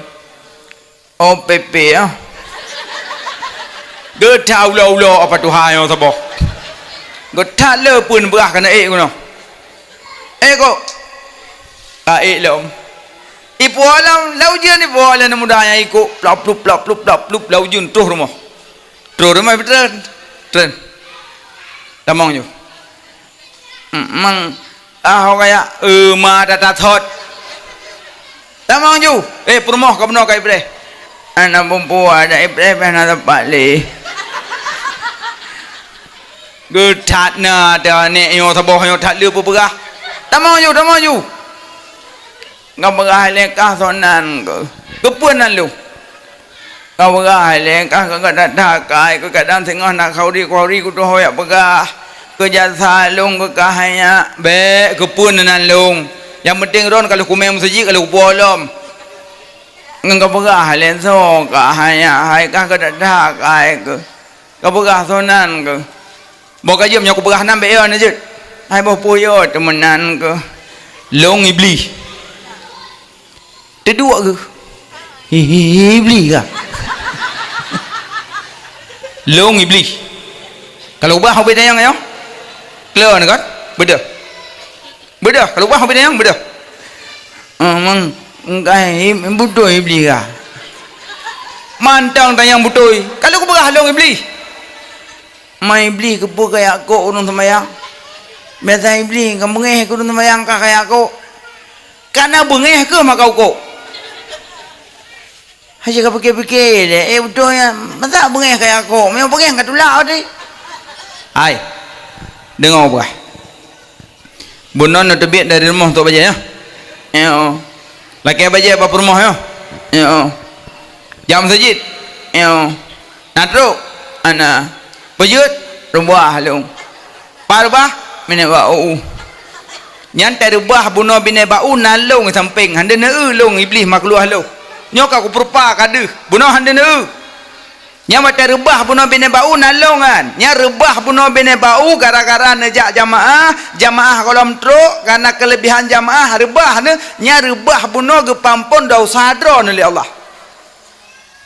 Oh, pépé, ah. Geutha ulo-ulo apa Tuhan nyoe saboh. Geutha le pun beurah kana ék geunoe. Eh, kok. Ka ék lom. Ipo alam, lau jeuet ipo alam muda nyang ikok. Plop, plup, plop, plup, plop, plup, lau jeuet troh rumoh. Troh rumoh, tren. Tren. Tamong ju. Mang, ah, ho kaya, eh, ma tata thot. Tamong ju. Eh, peurumoh ka bunoe ka ibreh. Anak perempuan ada ibreh, pih na tempat lé. Geuthat na ata aneuk nyoe saboh nyoe that le peugah. Tamong ju, tamong ju. Ka peugah lé kah sonan keu. Keupeue nan lôn? Ka peugah lé kah keu gata that kai keu kadang singoh na khauri-khauri kutoh jak peugah. Keu jasa lôn keu kah nyak, bék keupeue nan lôn. Nyang penting droen ka lheueh kumé meuseujid ka lheueh kupuwoe lom. Ngon ka peugah lé soe kah nyak hai kah gata that kai keu. Ka peugah sonan keu. Boh ka jeuem nyoe kupeugah nan bék yo na jeuet. Hai boh peue yo teumeunan keu. Lôn Iblih. Teuduek geuh. Hi, hi, hi, Iblih ka. Lôn Iblih. Kalau ubah ubé dayang nyoe. Kleu na kan? Beudôh. Beudôh, kalau ubah ubé dayang beudôh. Ah, mang, engkai, beutôi Iblih ka. Mantong tanyong beutôi. Kalau kupeugah lôn Iblih. Ma Iblih keupeue kajak kok ureueng seumayang? Biasa Iblih ka beungéh keu ureueng seumayang ka kajak kok. Kana beungéh keuh maka ukok. Hana ka pike-pike lé, eh, beutôi nyan, masa beungéh kajak kok? Meunyo beungéh ka tulak tadi. Hai, deungoe bah. Bunoe neuteubiet dari rumoh trok bajèe nyoe. Nyoe. Lakèe bajèe bak peurumoh nyoe. Nyoe. Jak meuseujid. Nyoe. Na trok. Ana. Peujeuet. Reubah lôn. Pat reubah. Binéh bak u. Nyan tareubah bunoe binéh bak u na lôn sampéng. Hana neu-eu lôn Iblih makluah lôn. Nyoe ka kupeurupa ka deuh. Bunoe hana neu-eu. Nyan watèe reubah bunoe binéh bak u na lôn nyan. Nyan reubah bunoe binéh bak u gara-gara neujak jamaah, jamaah gohlom trok, karena keulebihan jamaah reubah neuh, nyan reubah bunoe geupeuampon desya droeneuh lé Allah.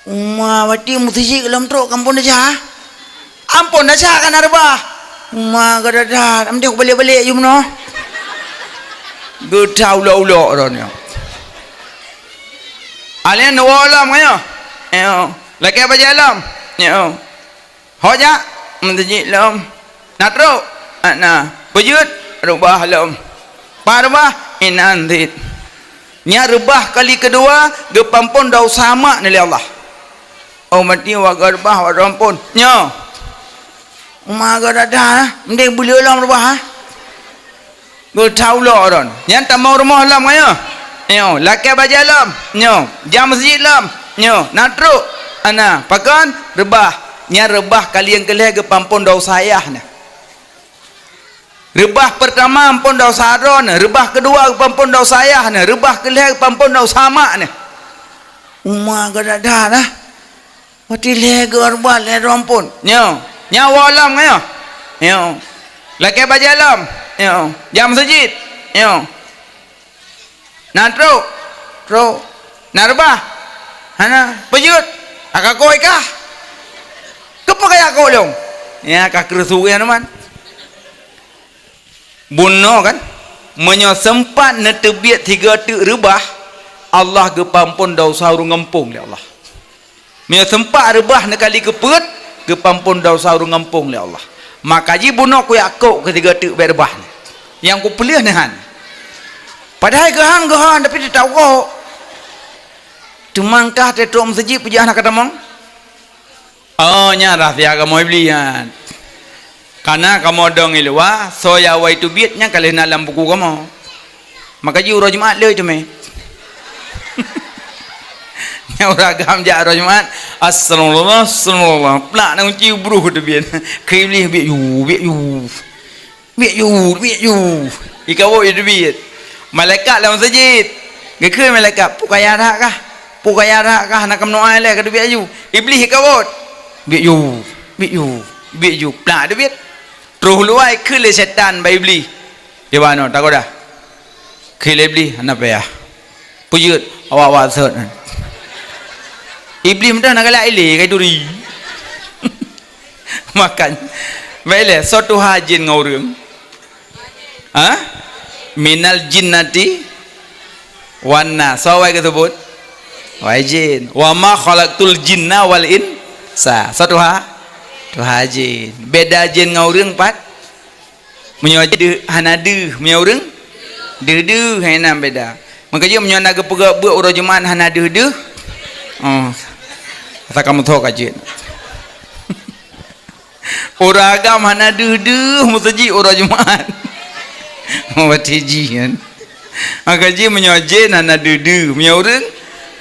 Uma, watèe meuseujid gohlom trok ka ampon desya. Ampon desya kana reubah. Uma, gadada, am deh kubalek-balek ju bunoe. Geutha ulok-ulok droeneuh. Alèh neuwoe lom ka nyoe. Nyoe. Lakèe bajèe lom. Nyoe. Ho jak meuseujid lom. Na trok? Hana. Peujeuet? Reubah lom. Pat reubah? Inan cit. Nyan reubah kali keudua geupeuampon desya mak neuh lé Allah. Oh, maté wak reubah wak ampon. Nyoe. Uma gadada, mending buleue lom reubah, ha? Geutha ulok droen. Nyan tamong rumoh lom ka nyoe. Nyoe, lakèe bajèe lom. Nyoe, jak meuseujid lom. Nyoe, na trok. Ana, pakon? Reubah. Nyan reubah kali nyang keu lhèe geupeuampon desya ayah neuh. Reubah peurtama ampon desya droeneuh, reubah keudua geupeuampon desya ayah neuh, reubah keu lhèe geupeuampon desya mak neuh. Uma gadada dah. Watèe lhèe geuh reubah lhèe droe ampon. Nyoe. Nyan woe lom ka nyoe. Nyoe. Lakèe bajèe lom. Nyoe. Jak meuseujid. Nyoe. Na trok? Trok. Na reubah? Hana. Peujeuet? Ka kok i kah. Keupeue kajak kok lôn? Nyan ka kreusuh nyan man. Bunoe kan? Meunyoe seumpat neuteubiet sigoe teuk reubah, Allah geupeuampon desya ureueng gampông lé Allah. Meunyoe seumpat reubah neukali keupeuet, geupeuampon desya ureueng gampông lé Allah. Maka jih bunoe kujak kok keu sigoe teuk bèk reubah nyan. Nyang kupeuleueh neuh nyan. Padahai geuhan-geuhan, tapi teutab kok. Teuma kah trok meuseujid peujeuet hana ka tamong? Oh, nyan rahsia kamoe Iblih nyan. Kana kamoe dong i luwa, soe nyang awai teubiet nyan ka lheueh na lam buku kamoe. Maka jih uroe Jumat le teumé. Nyang ureueng agam jak uroe Jumat, "Astagfirullah, astagfirullah." Plak na kunci bruh teubiet. Keu Iblih, "Biet ju, biet ju. Biet ju, biet ju." Ikawot ju teubiet. Malaikat lam meuseujid. Geukheun malaikat, "Peue kaya that kah? Peue kaya that kah? Na kameunoe lé ka teubiet ju." Iblih ikawot. "Biet ju, biet ju, biet ju." Plak teubiet. Troh luwa ikheun lé setan bak Iblih. Di manoe, takot dah? Kheun lé Iblih, "Hana payah. Peujeuet awak-awak sot nyan." Iblih meudah na galak ilé kai turi. Makan. Baik lé, soe tuha jin ngon ureuëng? Ha? Minal jinnati wan nas. Soe awai geuseubut? Wahai jin. Wa ma khalaqtul jinna wal insa. Soe tuha? Tuha jin. Beda jin ngon ureuëng pat? Meunyoe deuh, hana deuh, meunyoe ureuëng deuh-deuh, hai nan beda. Maka jih meunyoe na geupeugah beuet uroe Jumat hana deuh-deuh. Oh. Asa kamoe tho ka jeuet. Ureuëng agam hana deuh-deuh meuseujid uroe Jumat. Oh, watée jih kan. Maka jih meunyoe jén hana deuh-deuh, meunyoe ureuëng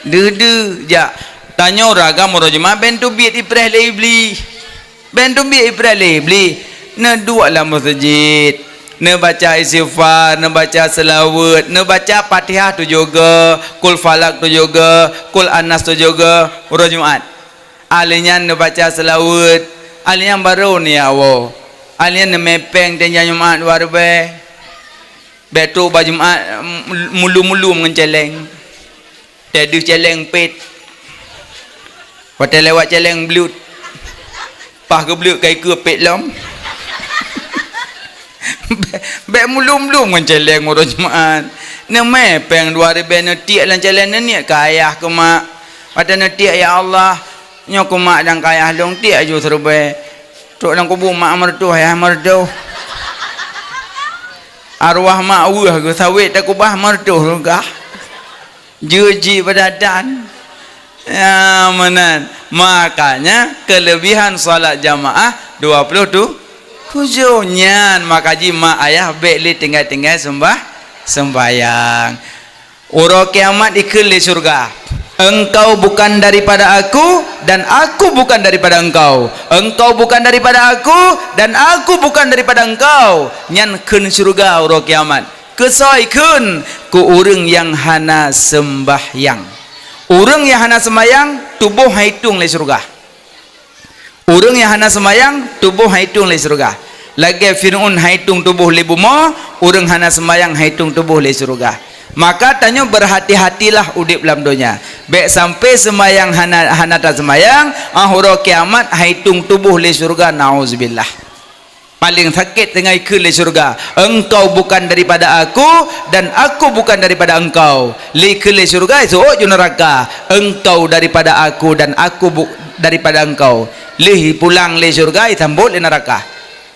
deuh-deuh. Jak, tanyoe ureuëng agam uroe Jumat ben teubiet ipreh lé Iblih. Ben teubiet ipreh lé Iblih. Neuduek lam meuseujid. Neubaca istighfar, neubaca seulaweuet, neubaca Fatihah tujoh goe, Kul Falak tujoh goe, Kul Anas tujoh goe, uroe Jumat. Ahli nyan neubaca seulaweuet, ahli nyan barô neuyawoe. Ahli nyan neumè péng teunjang Jumat dua ribèe. Bék trok bak Jumat, mulum-mulum ngon céléng. Teuh deuh céléng pét. Watée lewat céléng bluet. Paih geubleuk ka ikeue pét lom. Bék, bék mulum-lum ngon céléng uroe Jumat. Neumè péng dua ribèe neutiek lam céléng neuniet keu ayah keu mak. Watée neutiek, "Ya Allah, nyoe keu mak dan keu ayah lôn tiek ju siribèe." Trok lam kubu mak meureutoh, ayah meureutoh. Arwah mak weueh geuh sawét takubah meureutoh lôn kah. Jeuet jih peudatan. Ya, meunan. Makanya, kelebihan salat jamaah dua puluh tu-, tujoh nyan. Maka jih mak ayah bék lé tinggai-tinggai seumbah-, seumbahyang. Uroe kiamat ikheun lé syeuruga, "Engkau bukan daripada Aku, dan Aku bukan daripada engkau. Engkau bukan daripada Aku, dan Aku bukan daripada engkau." Nyan kheun syeuruga uroe kiamat. Keusoe kheun? Keu ureuëng nyang hana seumbahyang. Ureuëng nyang hana seumbahyang, tuboh han itueng lé syeuruga. Ureuëng nyang hana seumbahyang, tuboh han itueng lé syeuruga. Lagée Fir'aun han itueng tuboh lé bumoe, ureuëng hana seumbahyang han itueng tuboh lé syeuruga. Maka tanyoe beurhati-hatilah udeb lam donya. Bék sampai seumbahyang hana, hana taseumbahyang, ah, uroe kiamat han itueng tuboh lé syeuruga, nauzubillah. Paleng sakét teungoh ikheun lé syeuruga, "Engkau bukan daripada Aku, dan Aku bukan daripada engkau." Lé ikheun lé syeuruga, iseuôt ju neuraka, "Engkau daripada Aku, dan Aku bu-, daripada engkau." Lheueh ipulang lé syeuruga, isambot lé neuraka.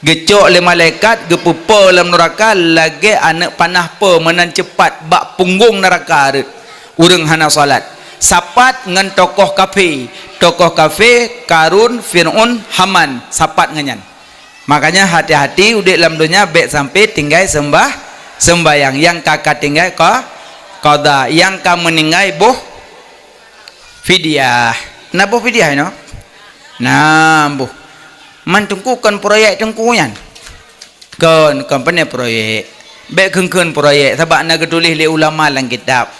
Geucok lé malaikat, geupeupo lam neuraka lagée aneuëk panah po meunan ceupat bak punggong neuraka rhot. Ureuëng hana salat. Sapat ngon tokoh kafé. Tokoh kafé, Karun, Fir'aun, Haman. Sapat ngon nyan. Makanya hati-hati udeb lam donya bék sampai tinggai seumbah-, seumbahyang nyang ka, ka tinggai ka, qadha, nyang ka meuninggai boh fidyah. Na boh fidyah inoe? Na boh. Man teungku kon proyek teungku nyan. Kon, kon pane proyek. Bék kheun-kheun proyek, sabab na geutuléh lé ulama lam kitab.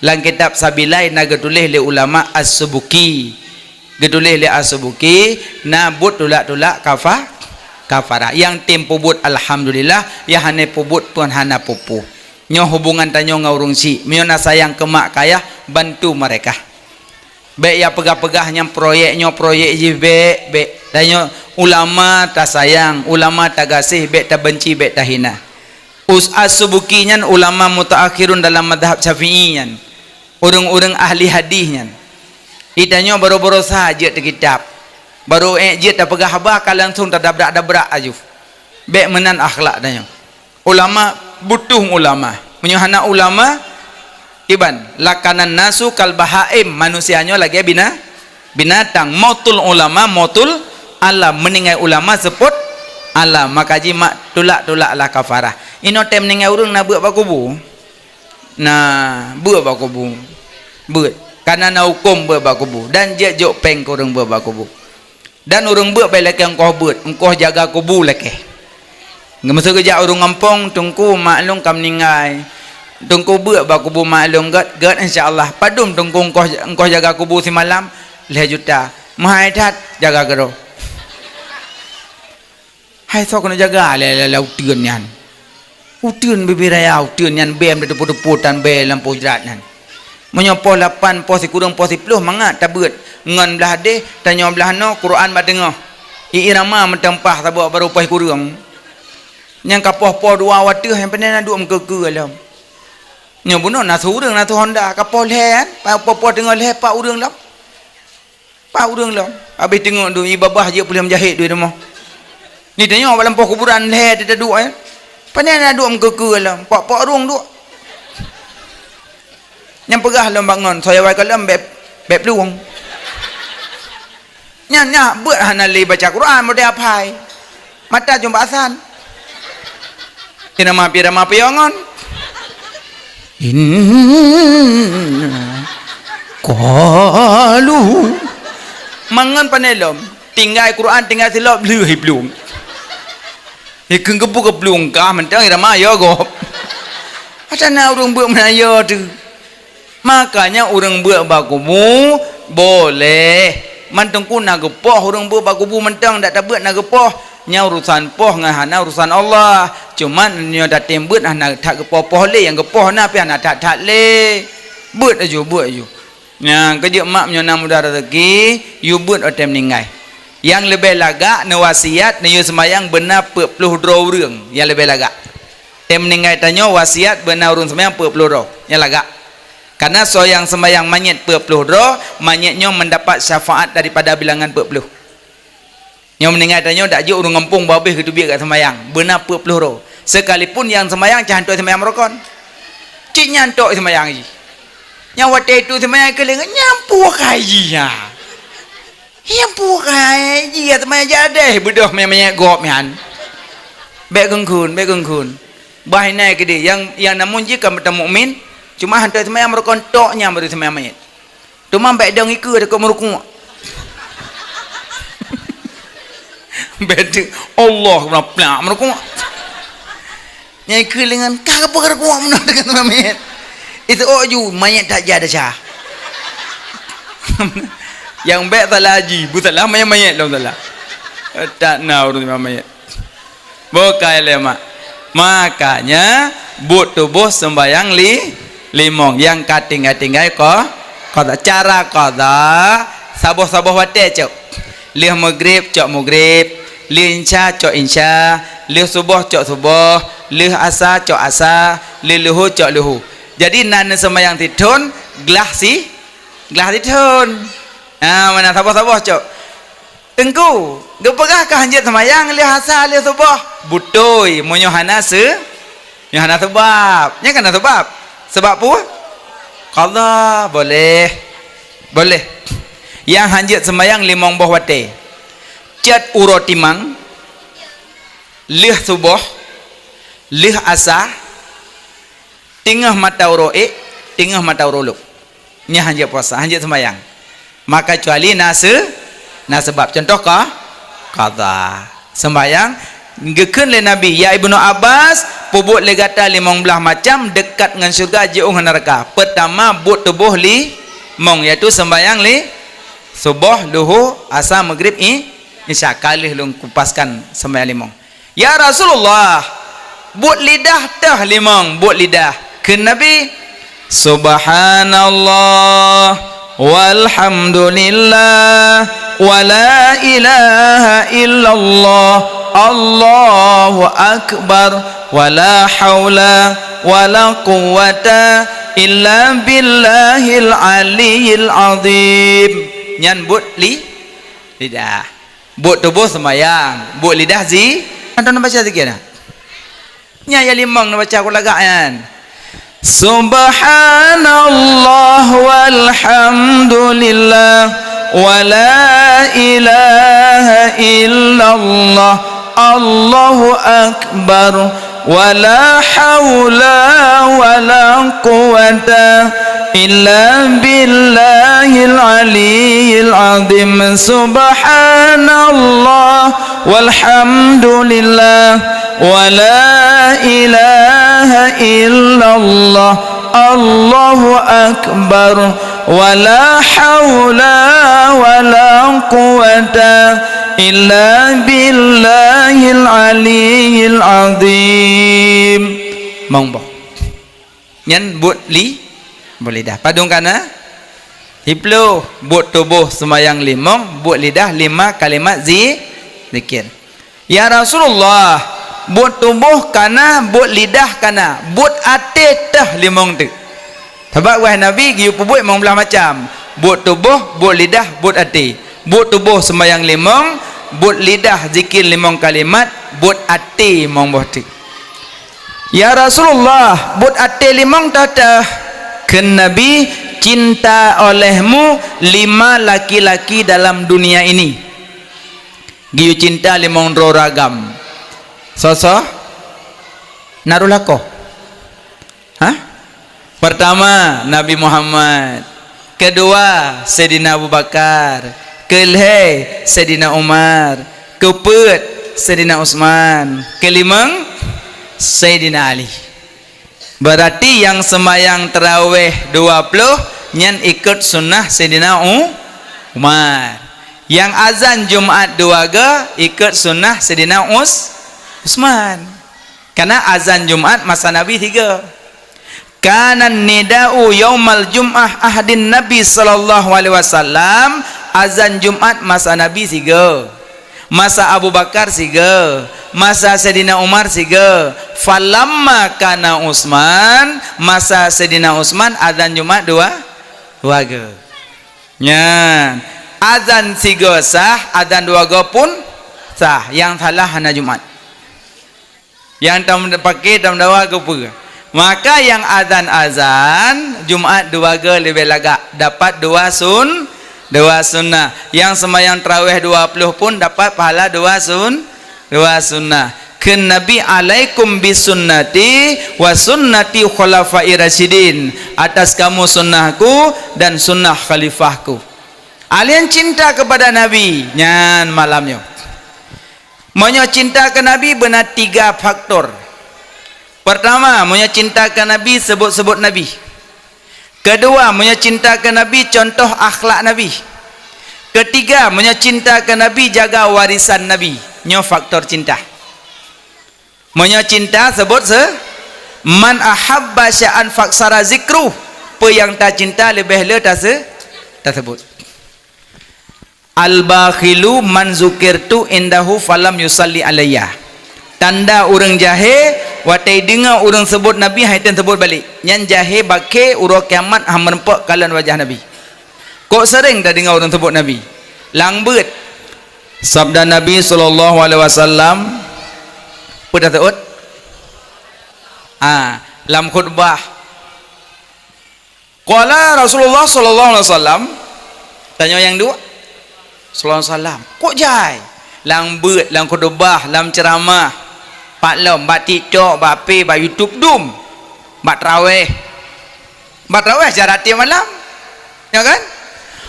Lam kitab Sabilai na geutuléh lé ulama As-Subuki. Geutuléh lé As-Subuki, na buet tulak-tulak kafa-, kafarah. Nyang tem peubuet alhamdulillah, nyang hana peubuet pun hana peue-peue. Nyoe hubungan tanyoe ngon ureuëng syiek. Meunyoe na sayang keu mak keu ayah, bantu mereka. Bék ya peugah-peugah nyang proyek nyoe proyek jih, bék, bék. Tanyoe ulama tasayang, ulama tagaséh, bék tabenci, bék tahina. Us-, As-Subuki nyan ulama mutaakhirun dalam mazhab Syafi'i nyan. Ureuëng-ureuëng ahli hadih nyan. Di tanyoe barô-barô sa jeuet teukitab. Barô ék jeuet tapeugah haba ka langsung tadabrak-dabrak aju. Bék meunan akhlak tanyoe. Ulama butuh ulama. Meunyoe hana ulama, iban, lakanan nasu kal bahaim, manusia nyoe lagée bina-, binatang. Mautul ulama, mautul alam. Meuninggai ulama seupôt alam. Maka jih mak tulak-tulaklah kafarah. Inoe tém meuninggai ureuëng na beuet bak kubu. Na beuet bak kubu. Beuet. Kana na huköm beuet bak kubu. Dan jeuet jok péng keu ureuëng beuet bak kubu. Dan ureuëng beuet bék lakée ongkoh beuet, ongkoh jaga kubu lakée. Meuseujak ureuëng gampông, "Teungku, mak lôn ka meuninggai. Teungku beuet bak kubu mak lôn." "Gét, gét, insya Allah." "Padum Teungku ongkoh, ongkoh jaga kubu simalam?" "Lhée juta." "Meuhai that jaga keudroe." Hai soe keuneuk jaga lé, lé, lé uteuen nyan. Uteuen bibiraya, uteuen nyan bèe meuteupeu-teupeu tan bèe lam poh jrat nyan. Meunyoe poh lapan, poh sikureueng, poh siploh, mangat tabeuet. Ngon blah deh, tanyoe blah noe, Quran bak teungoh. Ié rama meuteumpa saboh barô poh sikureueng. Nyang ka poh-poh dua wateuh, nyang pane na duek meukeue-keue lom. Nyoe bunoe na su ureuëng, na su honda, ka poh lhée kan? Pa-, poh-poh teungoh lhée, pat ureuëng lom. Pat ureuëng lom. Habéh teungoh duek, ié babah jeuet puléh meujahét duek teuma. Ni tanyoe bak lampôh kuburan lhée teuduek, eh. Pane na duek meukeue-keue lom. Pok-pok rung duek. Nyang peugah lom bangon, soe awai kalon bék, bék plueng. Nyan, nyan, beuet hana lé baca Quran, model aphai. Mata cuma asan. Kena mapi rama piyongon. Inna qalu. Mangan pane lom. Tinggai Quran, tinggai silop, lheueh plueng. Ikeu geupeu geuplueng kah mantong irama yo gob. Ata na ureuëng beuet meunayo tu. Makanya ureuëng beuet bak kubu boleh. Mantong ku na geupoh ureuëng beuet bak kubu mantong dak tabeuet na geupoh. Nya urusan poh ngon hana urusan Allah. Cuman nyoe tatem beuet hana that geupoh-poh lé, nyang geupoh na pih hana that-that lé. Beuet aju, beuet aju. Nyang keujeuet mak meunyoe na mudah rezeki, yue beuet watée meuninggai. Nyang leubeh lagak neuwasiat neuyue seumayang beuna peuet ploh droe ureuëng, nyang leubeh lagak. Tem meuninggai tanyoe wasiat beuna ureuëng seumayang peuet ploh droe, nyang lagak. Karena soe nyang seumayang manyét peuet ploh droe, manyét nyoe meudapat syafaat daripada bilangan peuet ploh. Nyoe meuninggai tanyoe dak jeuet ureuëng gampông babeh geuteubiet gak seumayang, beuna peuet ploh droe. Sekalipun nyang seumayang cah hantom seumayang meurukon. Cit nyan tok seumayang jih. Nyang watée itu seumayang keuleungan nyampu kai jih nya. Nyampu kai jih ya seumayang jadeh beudôh manyét-manyét gob nyan. Bék geungkheun, bék geungkheun. Bah inai keudeh nyang, nyang namun jih ka meutamukmin, cuma hantom seumayang meurukon tok nyan baru seumayang manyét. Teuma bék dong ikeue takot meurukuk. Bék dong, Allah, keubah plak meurukuk. Nyang ikeue lengan ka keupeu keurukuk meunoe deungon manyét. Itu ôk ju manyét that jah desya. Nyang bék salah haji, beusalah manyét-manyét lom salah. That na ureuëng manyét. Bukai lé mak. Makanya buet tuboh sembahyang li, limong nyang ka tinggai-tinggai ko, qadha. Cara qadha, saboh-saboh watée cok. Lheueh meugrib cok meugrib, lheueh insya cok insya, lheueh suboh cok suboh, lheueh asa cok asa, lheueh luhu cok luhu. Jadi na neusembahyang sithon glah si, glah sithon. Ha, mana saboh-saboh cok. Teungku, geupeugah kah hanjeuet seumayang lheueh asa lheueh suboh? Beutôi, meunyoe hana se-, nyoe hana seubab. Nyan kan na seubab? Seubab peue? Qadha, boleh. Boleh. Nyang hanjeuet seumayang limong boh watée. Cot uroe timang, lheueh suboh, lheueh asa, teungoh mata uroe ék, teungoh mata uroe lôb. Nyan hanjeuet puasa, hanjeuet seumayang. Maka kecuali na se-, na seubab. Contoh ka, qadha. Seumayang, geukheun lé Nabi, "Ya Ibnu Abbas, peubuet lé gata limong blaih macam dekat ngon syeuruga jiôh ngon neuraka. Peutama, buet tuboh limong, yaitu seumayang li, suboh, luhu, asa, meugrib, i, isya." Ka lheueh lôn kupaskan seumayang limong. "Ya Rasulullah, buet lidah teuh limong, buet lidah." Kheun Nabi, "Subhanallah, walhamdulillah, wala ilaha illallah, Allahu akbar, wala haula wala quwwata illa billahil aliyyil azim." Nyan buet li, lidah. Buet tuboh seumayang, buet lidah zi-, mantong neubaca zikir na. Nyan nyang limong neubaca ku lagak nyan. Subhanallah walhamdulillah wala ilaha illallah, Allahu akbar, wala haula wala quwwata illa billahil aliyyil azim. Subhanallah walhamdulillah wala ilaha illallah, Allahu akbar, wala haula wala quwwata illa billahil aliyyil azim. Mong boh. Nyan buet li, Buet lidah. Padum ka na? Siplôh. Buet tuboh seumayang limong, buet lidah lima kalimat zi-, zikir. "Ya Rasulullah, buet tuboh ka na, buet lidah ka na, buet até teuh limong teuk." Sabab wahai Nabi geuyue peubuet limong blaih macam. Buet tuboh, buet lidah, buet até. Buet tuboh seumayang limong, buet lidah zikir limong kalimat, buet até limong boh teuk. "Ya Rasulullah, buet até limong teuh-teuh?" Kheun Nabi, "Cinta olehmu lima laki-laki dalam dunia ini." Geuyue cinta limong droe ureueng agam. Soe-soe? Na roh lakoe? Hah? Pertama, Nabi Muhammad. Kedua, Saidina Abu Bakar. Keulhèe, Saidina Umar. Keupeuet, Saidina Utsman. Keulimong, Saidina Ali. Berarti nyang seumayang tarawèh dua ploh nyan ikot sunnah Saidina U-, Umar. Nyang azan Jumat dua go ikot sunnah Saidina Us-, Utsman. Karena azan Jumat masa Nabi sigo. "Kana nida'u yaumal jum'ah ahdin Nabi sallallahu alaihi wasallam," azan Jumat masa Nabi sigo. Masa Abu Bakar sigo, masa Saidina Umar sigo. Falamma kana Utsman, masa Saidina Utsman azan Jumat dua, dua go. Nyan, azan sigo sah, azan dua go pun sah. Nyang salah hana Jumat. Nyang tam-, paké tameudawa keupeue? Maka nyang azan-azan Jumat dua go leubeh lagak, dapat dua sun-, dua sunnah. Nyang seumayang tarawèh dua ploh pun dapat pahala dua sun-, dua sunnah. Kheun Nabi, "Alaikum bisunnati wa sunnati khulafai rasyidin." Atas kamu sunnahku dan sunnah khalifahku. Alèh cinta kepada Nabi, nyan malam nyoe. Meunyoe cinta keu Nabi beuna tiga faktor. Pertama, meunyoe cinta keu Nabi, sebut-sebut Nabi. Kedua, meunyoe cinta keu Nabi, contoh akhlak Nabi. Ketiga, meunyoe cinta keu Nabi, jaga warisan Nabi. Nyoe faktor cinta. Meunyoe cinta, sebut se-, "Man ahabba syai'an faksara zikruh." Peue nyang tacinta leubeh le tase-, tasebut. "Al-bakhilu man zukirtu indahu falam yusalli alayya." Tanda ureuëng jahé, watée deungoe ureuëng sebut Nabi, han item sebut balek. Nyan jahé bakhé, uroe kiamat han meurumpok kalon wajah Nabi. Kok seuréng tadeungoe ureuëng sebut Nabi? Lam beuet. Sabda Nabi sallallahu alaihi wasallam, peue taseuôt? Ah, lam khutbah. Qala Rasulullah sallallahu alaihi wasallam, tanyoe nyang duek, sallallahu alaihi wasallam. Kok jai? Lam beuet, lam khutbah, lam ceuramah. Pat lom, bak TikTok, bak P, bak YouTube, dum. Bak tarawèh. Bak tarawèh cara tiep malam. Ya kan?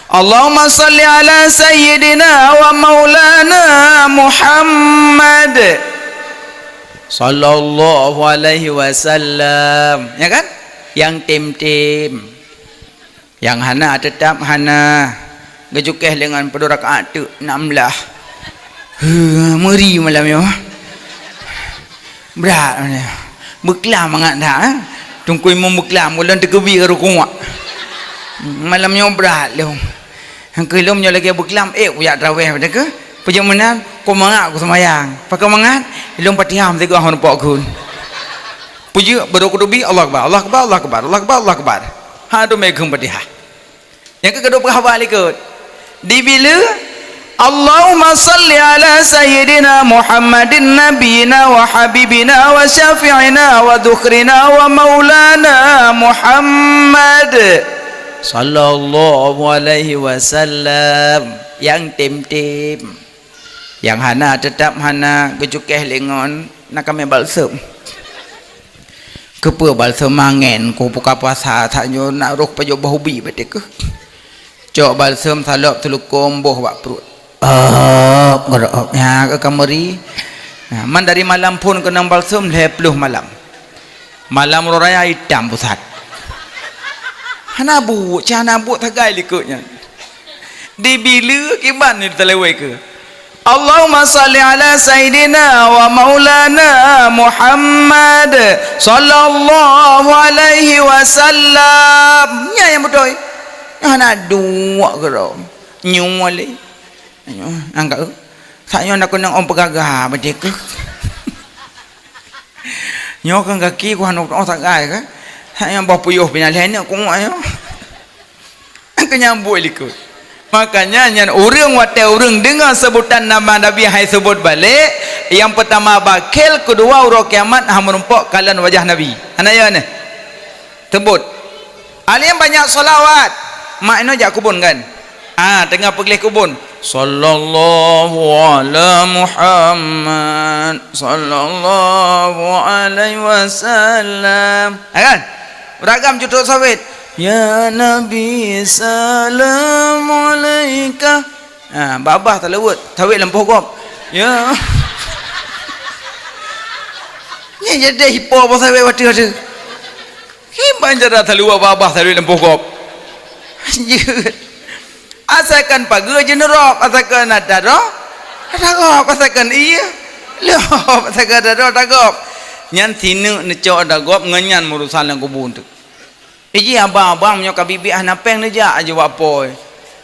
Allahumma salli ala sayyidina wa maulana Muhammad sallallahu alaihi wasallam. Ya kan? Nyang tem-tem. Nyang hana teutap hana. Geucukéh lé ngon padum rakaat teuk, nam blah. Huh, meuri malam nyoe. Brat malam nyoe. Beuklam mangat that, eh. Teungku imum beuklam, ulôn teukeubiet rukuk. Malam nyoe brat lom. Nyang keu lom nyoe lagée beuklam, eh, kujak tarawèh pada keu. Peujeuet meunan, kok mangat kuseumayang. Pakon mangat? Lôn Fatihah meusigoe hon pok gun. Peujeuet, baru kutubi, Allahu Akbar, Allahu Akbar, Allahu Akbar, Allahu Akbar, Allahu Akbar. Ha, tu mé kheun Fatihah. Nyang keu keudua peugah haba likot. Dibila, Allahumma salli ala sayyidina Muhammadin nabiyina wa habibina wa syafi'ina wa dhukhrina wa maulana Muhammad sallallahu alaihi wasallam. Nyang tem-tem. Nyang hana, teutap hana, geucukéh lé ngon, na kamé balsem. Keupeue balsem angén, ku buka puasa, tanyoe nak roh pajoh boh ubi baté keuh. Cok balsem salop teulukôm boh bak pruet. Op, ngeurop, nyan ka meuri. Nah, man dari malam phon keunong balsem lhèe ploh malam. Malam uroe raya itam pusat. Hana buet, cit hana buet sagai likot nyan. Dibila kiban ni talewai ke. Allahumma salli ala sayyidina wa maulana Muhammad sallallahu alaihi wasallam. Nyan nyang beutôi. Nyan hana duek keudroe. Nyoe lé. Nyoe angkat. Sak nyoe na keunong ôn peugagah beudéh keuh. Nyoe kan gaki ku hana teu'oh sagai kan. Sak nyoe boh puyôh pih na lhèe neuk ku'uek nyoe. Keu nyang buet likot. Makanya nyan ureueng watèe ureueng deungoe seubutan nama Nabi han iseubot balek, nyang peutama bakhil, keudua uroe kiamat han meurumpok kalon wajah Nabi. Hana yo neh. Seubot. Alim banyak shalawat. Mak inoe jak keubon kan? Ah, teungoh peugleh keubon. Sallallahu ala Muhammad, sallallahu alaihi wasallam. Ha kan? Ureueng agam cutok sawét. Ya Nabi, salam alaika. Ha, babah taleuwot, sawét lam poh gob. Ya. Nyan jadi hipo boh sawét watèe-watèe. Kiban cara taleuwot babah sawét lam poh gob. Jeuet. Asakan pageue jeuet neurok, asakan na tadroe, tagop, asakan ié lop, asakan tadroe, tagop. Nyan sineuk neucok tagop ngon nyan meurusan lam kubu teuk. Iji abang-abang meunyoe ka biet-biet hana péng neujak aja bak po.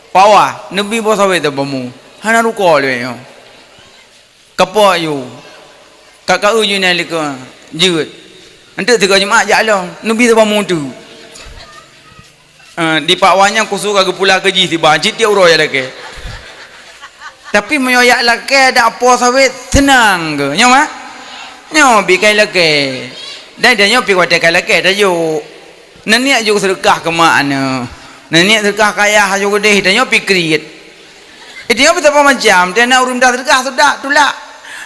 Pawa, neubi boh sawét teuh bamu. Hana ruko lé nyoe. Kapok yue. Ka kaeu yue nyan likot. Jeuet. Enteuk sigoe Jumat jak lom. Neubi teuh bamu teuk. Eh, di Pak Wan nyan khusos ka geupula keu jih siba, cit tiep uroe jak lakèe. Tapi meunyoe jak lakèe dak po sawét, seunang keu. Nyoe, Mak? Nyoe, bi kai lakèe. Dan, dan nyoe pi watèe kai lakèe tajok. Neuniet jok seudeukah keu mak aneuk. Neuniet seudeukah keu ayah jok keudeh, tanyoe pi kriet. Tanyoe pi saboh macam, tanyoe ureueng minta seudeukah sudah tulak.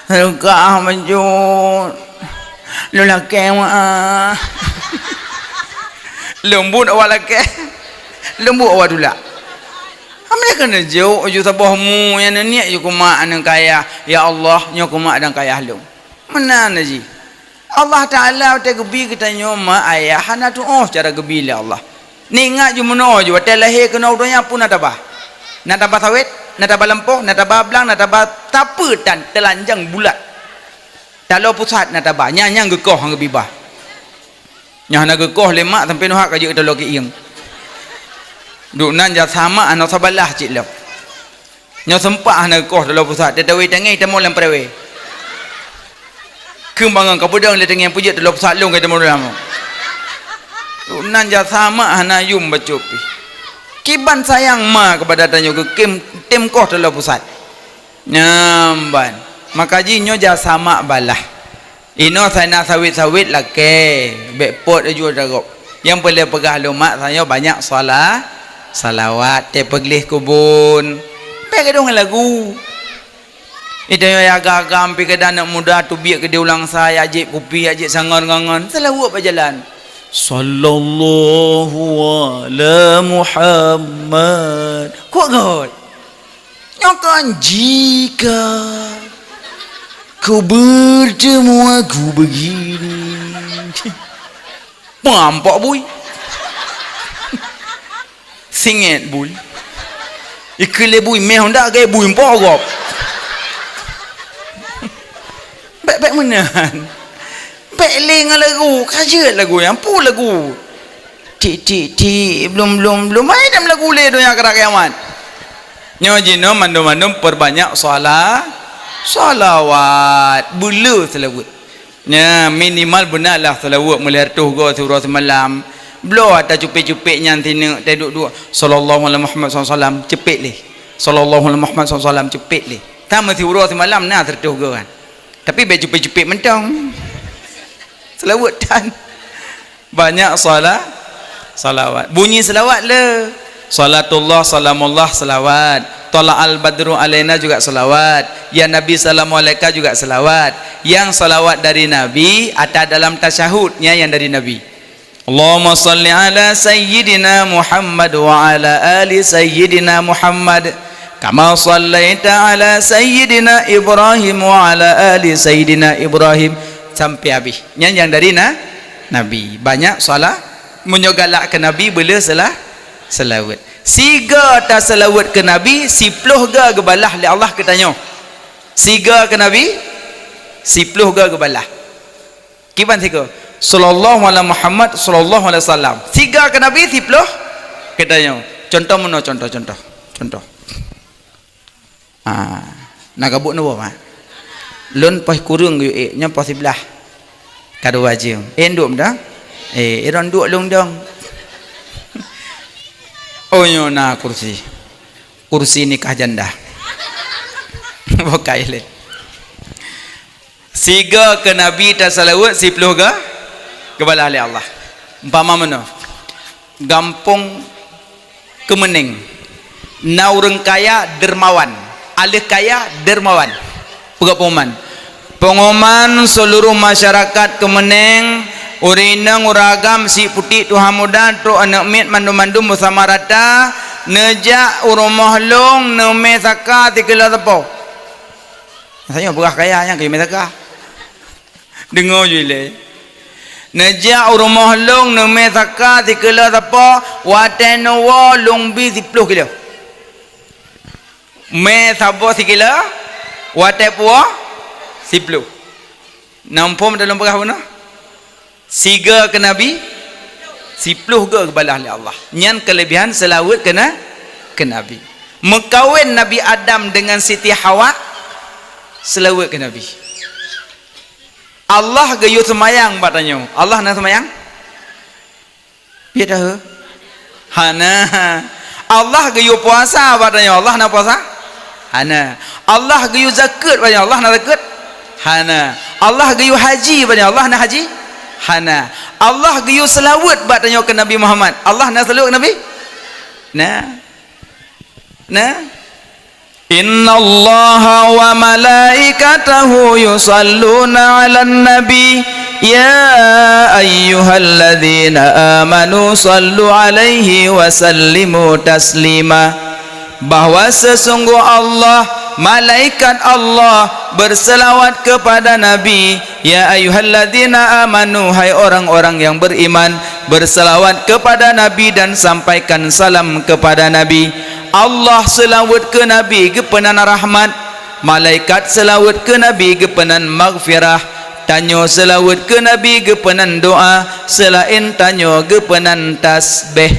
Seudeukah bacut. Lôn lakèe, mak. Lôn buet awak lakèe. Lôn buet awak tulak. Hana keuneuk jok, jok saboh mu nyang neuniet jok keu mak aneuk keu ayah. Ya Allah, nyoe keu mak dan keu ayah lôn. Meunan jih. Allah Taala watèe geubi geutanyoe mak ayah hana tu'oh cara geubi lé Allah. Neuingat ju meunoe ju watèe lahé keunoe u donya peue na taba. Na taba sawét, na taba lampôh, na taba blang, na taba sapeue tan teulanjang bulat. Taloe pusat na taba, nyan nyang geukoh nyang geubi bah. Nyan hana geukoh lé mak sampoe neuhak ka jeuet taloe keuieng. Duek nan jasa mak hana sabalah cit lom. Nyoe seumpak hana geukoh taloe pusat, teutawé tanggai tamong lam peurewé. Keubangon kapeudong lé tanggai peujeuet taloe pusat lôn ka tamong lam. Nan jasa mak hana yum bacut pih. Kiban sayang ma keupada tanyoe geukem tem koh taloe pusat. Nyan ban. Maka jih nyoe jasa mak balah. Inoe sai na sawét-sawét lakèe, bèk pot aju tagop. Nyang peureulèe peugah lôn mak, tanyoe banyak sala-, salawat, teupeugléh keubon. Bèk gadôh ngon lagu. Itanyoe ya agam-agam pi keudan aneuk muda teubiet keudéh u Langsa, ya jép kupi, ya jép sangon ngon-ngon. Salawat bak jalan. Sallallahu ala Muhammad. Kuat gét. Nyoe kan jika ku bertemu aku begini. Pah, mpok bui. Singét bui. Ikeu lé bui, meh honda gaya bui mpok gob. Bèk-bèk meunan. Bèk lé ngon lagu, ka jeuet lagu nyan, peue lagu. Tik, tik, tik, blum, blum, blum. Hai, dam lagu lé donya keurak kiamat. Nyoe jinoe mandum-mandum perbanyak shala-, shalawat. Beuleu seulaweuet. Nya, minimal beuna lah seulaweuet meulhèe reutôh goe siuroe simalam. Bloe ata cupék-cupék nyan sineuk, taduek-duek, "Sallallahu ala Muhammad sallallahu alaihi wasallam," ceupék lé. "Sallallahu ala Muhammad sallallahu alaihi wasallam," ceupék lé. Sama siuroe simalam na sireutôh goe kan. Tapi bèk cupék-cupék mantong. Seulaweuet tan. Banyak sala-, salawat. Bunyi salawat le. Salatullah, salamullah, salawat. Tala'al badru alaina juga salawat. Ya Nabi, salamu alaika juga salawat. Yang salawat dari Nabi, ada dalam tasyahud, nya yang dari Nabi. Allahumma salli ala sayyidina Muhammad wa ala ali sayyidina Muhammad. Kama sallaita ala sayyidina Ibrahim wa ala ali sayyidina Ibrahim. Sampai habis. Nyan yang dari na-, Nabi. Banyak salah. Meunyoe galak keu Nabi, beuleu salah, seulaweuet. Siga taseulaweuet keu Nabi, siploh ga geubalah lé Allah keu tanyoe. Siga keu Nabi, siploh ga geubalah. Kiban siga, "Sallallahu ala Muhammad, sallallahu alaihi wasallam." Siga keu Nabi, siploh keu tanyoe. Contoh meunoe, contoh, contoh, contoh. Ah, na gabuk neuboh, mak? Lôn poh kureueng geuyue ék, nyoe poh siblaih. Ka dua jeuem. Eh, duek meudah? Eh, iron duek lôn dong. Oh, nyoe na kursi. Kursi nikah janda. Bukai lé. Siga keu Nabi taseulaweuet, siploh ga geubalah lé Allah. Umpama meunoe, gampông Keumeuneng, na ureuëng kaya dermawan, aleuh kaya dermawan. Peugah pengumuman, pengumuman seuluruh masyarakat Keumeuneng, ureuëng inong, ureuëng agam, si putik, tuha muda, trok aneuëk miet, mandum-mandum beusama rata, neujak u rumoh lôn neumé saka sikilo sapo. Maksudnya beurah kaya nyang keu mé saka. Deungoe ju ilée. Neujak u rumoh lôn neumé saka sikilo sapo, watée neuwoe lôn bi siploh kilo. Mé saboh sikilo, watée puwoe siploh. Na muphom lôn peugah bunoe? Siga keu Nabi, siploh ga geubalah lé Allah. Nyan keuleubehan seulaweuet keu na-, keu Nabi. Meukawen Nabi Adam deungon Siti Hawa, seulaweuet keu Nabi. Allah geuyue seumayang bak tanyoe. Allah na seumayang? Piet dahé? Hana. Allah geuyue puasa bak tanyoe. Allah na puasa? Hana. Allah geuyue zakeuet bak tanyoe. Allah na zakeuet? Hana. Allah geuyue haji bak tanyoe. Allah na haji? Hana. Allah geuyue seulaweuet bak tanyoe keu Nabi Muhammad. Allah na seulaweuet keu Nabi? Na. Na. Innallaha wa malaikatahu yusalluna 'alan nabi, ya ayyuhalladzina amanu sallu 'alaihi wa sallimu taslima. Bahwa sesungguh Allah, malaikat Allah berselawat kepada Nabi, ya ayyuhalladzina amanu, hai orang-orang yang beriman, berselawat kepada Nabi dan sampaikan salam kepada Nabi. Allah seulaweuet keu Nabi geupeunan rahmat, malaikat seulaweuet keu Nabi geupeunan maghfirah, tanyoe seulaweuet keu Nabi geupeunan doa, seulaén tanyoe geupeunan tasbeh.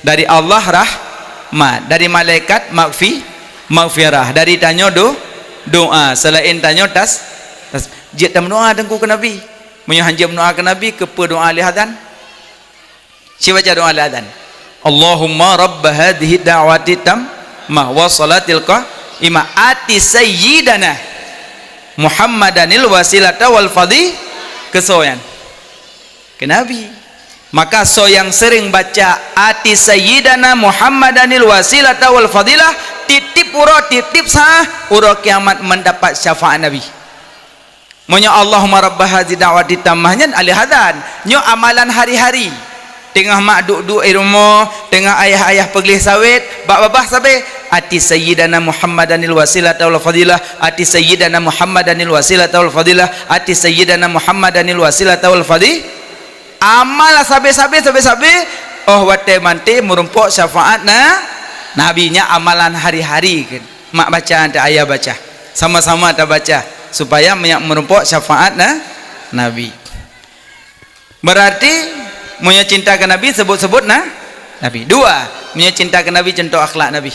Dari Allah rahmat, dari malaikat maghfi-, maghfirah, dari tanyoe do-, doa, seulaén tanyoe tas-, tas-, jeuet tameudoa teungku keu Nabi. Meunyoe hanjeuet meudoa keu Nabi, keupeue doa lheueh azan? Sibaca doa lheueh azan. Allahumma rabb hadhihi da'wati tammah wa salatil qa'imah ati sayyidana Muhammadanil wasilata wal fadhi-, keu soe nyan? Keu Nabi. Maka soe nyang seuring baca ati sayyidana Muhammadanil wasilata wal fadilah, tiep-tiep uroe, tiep-tiep saah, uroe kiamat mendapat syafaat Nabi. Meunyoe Allahumma rabb hadhihi da'wati tammah nyan alheueh azan, nyoe amalan hari-hari. Teungoh mak duek-duek i rumoh, teungoh ayah-ayah peugleh sawét, bak babah sabe, ati sayyidana Muhammadanil wasilata wal fadilah, ati sayyidana Muhammadanil wasilata wal fadilah, ati sayyidana Muhammadanil wasilata wal fadi-, amal sabe-sabe, sabe-sabe, oh watée maté meurumpok syafaat na-, Nabi. Nyan amalan hari-hari keu. Mak baca, ata ayah baca. Sama-sama tabaca supaya meunyak meurumpok syafaat na-, Nabi. Berarti meunyoe cinta keu Nabi, sebut-sebut na-, Nabi. Dua, meunyoe cinta keu Nabi, contoh akhlak Nabi.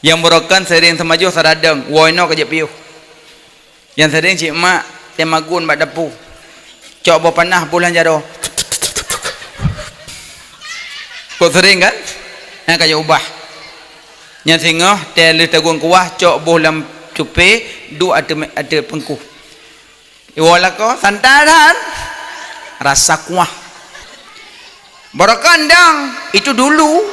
Nyang beurokon seuring seumajoh saradong, woe inoe ka jeuet piôh. Nyang seuring cit mak teumagun bak dapu. Cok boh panah boh lam jaroe. Kok seuring kan? Nyan ka jeuet ubah. Nyang singoh tée lheueh tagun kuah, cok boh lam cupé, duek ateueh, ateueh peungku. Iwoe lakoe santai that. Rasa kuah. Beurokon dong, itu dulu.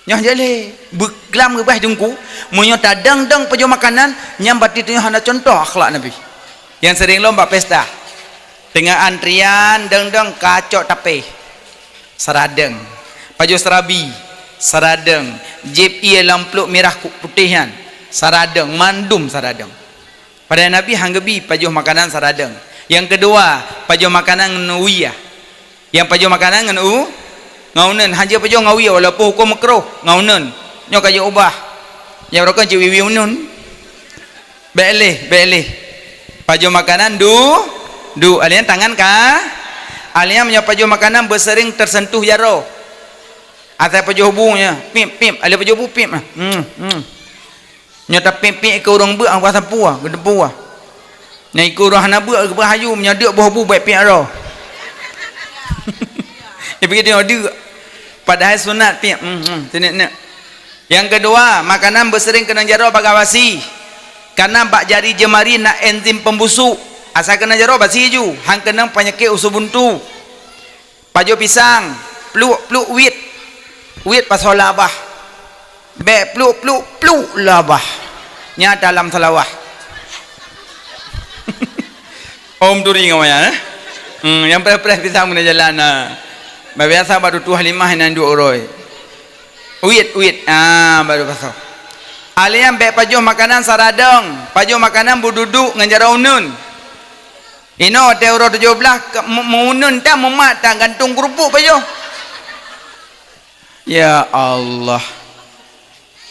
Nyoe jeuet lé, beuglam geubaih teungku, meunyoe tadong-dong pajoh makanan, nyan berarti tanyoe hana contoh akhlak Nabi. Nyang seuring lom bak pesta. Teungoh antrian dong-dong kacok tapé. Saradong. Pajoh seurabi, saradong. Jieb ié lam pluek mirah ku-, putéh nyan, saradong, mandum saradong. Padahai Nabi han geubi pajoh makanan saradong. Nyang keudua, pajoh makanan ngon uwie. Nyang pajoh makanan ngon u-, ngon uneun. Han jeuet pajoh ngon uwie, walaupun huköm meukruh, ngon uneun. Nyoe ka jeuet ubah. Nyang beurokon cit wiwi uneun. Bék lé, bék lé. Pajoh makanan du, du. Alian tangan ka. Alian meunyoe pajoh makanan beuseuring teuseuntuh jaroe. Asai pajoh bu nyoe, pip, pip. Alian pajoh bu, pip. Hmm, hmm. Nyoe tapip-pip keu ureuëng beuek, ah, sapu, ah, geudepu, ah. Nyoe ikeu ureuëng hana beuek, geupeue haju, meunyoe deuk boh bu bék pip droe. Ipike deuk. Padahai sunat pip. Hmm, hmm. Sini, ni. Nyang keudua, makanan beuseuring keunong jaroe bagaih basi. Karena bak jari jeumari na enzim pembusuk. Asai keunong jaroe basi ju, han keunong panyakét usus buntu. Pajoh pisang, pluk-pluk wit. Wit pasoe labah. Bék pluk-pluk pluk labah. Nyan dalam salawah. Om turi ngon wayang, eh? Hmm, nyang preh-preh pisang meunyo jalan, ha. Biasa bak tutoe Halimah nyang duek uroe. Uit, uit. Ah, baru pasoe. Alian bék pajoh makanan saradong, pajoh makanan beududu ngon jaroe uneun. Inoe watée uroe tujoh blaih ke-, me-, meuuneun tan, meumat tan, gantong keurupuk pajoh. Ya Allah.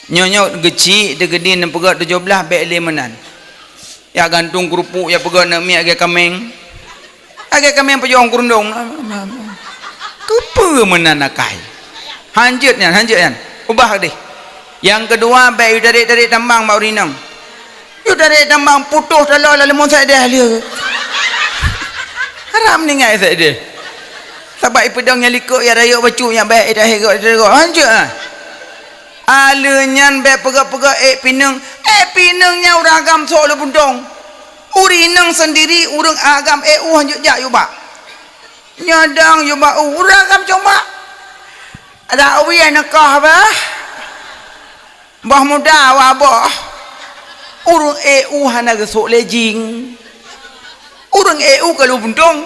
Nyoe-nyoe geuchik teukeudi neupeugah tujoh blaih bék lé meunan. Ya gantong keurupuk, ya peugah neuk miet lagée kaméng. Lagée kaméng pajoh keurundong. Keupeue meunan akai? Hanjeuet nyan, hanjeuet nyan. Ubah deh. Nyang keudua, bék yue tarék-tarék tamong bak ureuëng inong. Yue tarék tamong putoh taloe lam leumon saideh lé. Haram ningai saideh. Sabab ipeudong nyang likot, ya rayeuk bacut, nyang bék ita hegok, ita hegok. Hanjeuet ah. Aleuh nyan bék peugah-peugah ék pineung. Ék pineung nyan ureuëng agam sok lôn puntong. Ureuëng inong seundiri, ureuëng agam ék u hanjeuet jak yue bak. Nyoe dong yue bak u, ureuëng agam cong bak. Ada uwie neukoh bah. Boh muda wa boh. Ureuëng ék u hana geusok lé jing. Ureuëng ék u ka lôn puntong.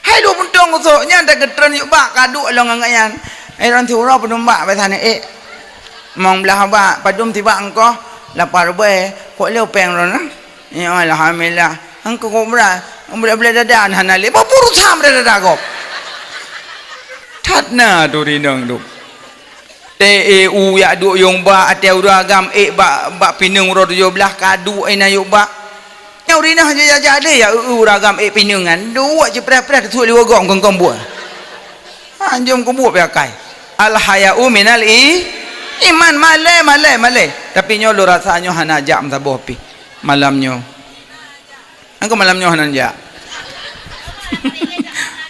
Hai lôn puntong geusok nyan, tageutreun yue bak, kaduek lom ngon nyan. Hai lôn siuroe padum bak biasa nyan ék. Mong blaih bak, padum sibak engkoh, lapan ribèe, kok lé péng droeneuh. Ya, alhamdulillah. Engkau kok brat, brat-brat dada hana lé. Bapuru sam dada gob. That na tu rinong tu. Teu ék u jak duek yong bak, até ureuëng agam ék bak, bak pineung uroe tujoh blaih, kaduek inan yong bak. Nyang ureuëng inong jak-jak deh, ya eu ureuëng agam ék pineung nyan. Duek jipreh-preh teusut liwagong kongkong buet. Ha, jom kubuet piakai. Al haya'u minal i-, iman, malée, malée, malée. Tapi nyoe lôn rasa nyoe hana jak meusaboh pih malam nyoe. Engkau malam nyoe hana jak.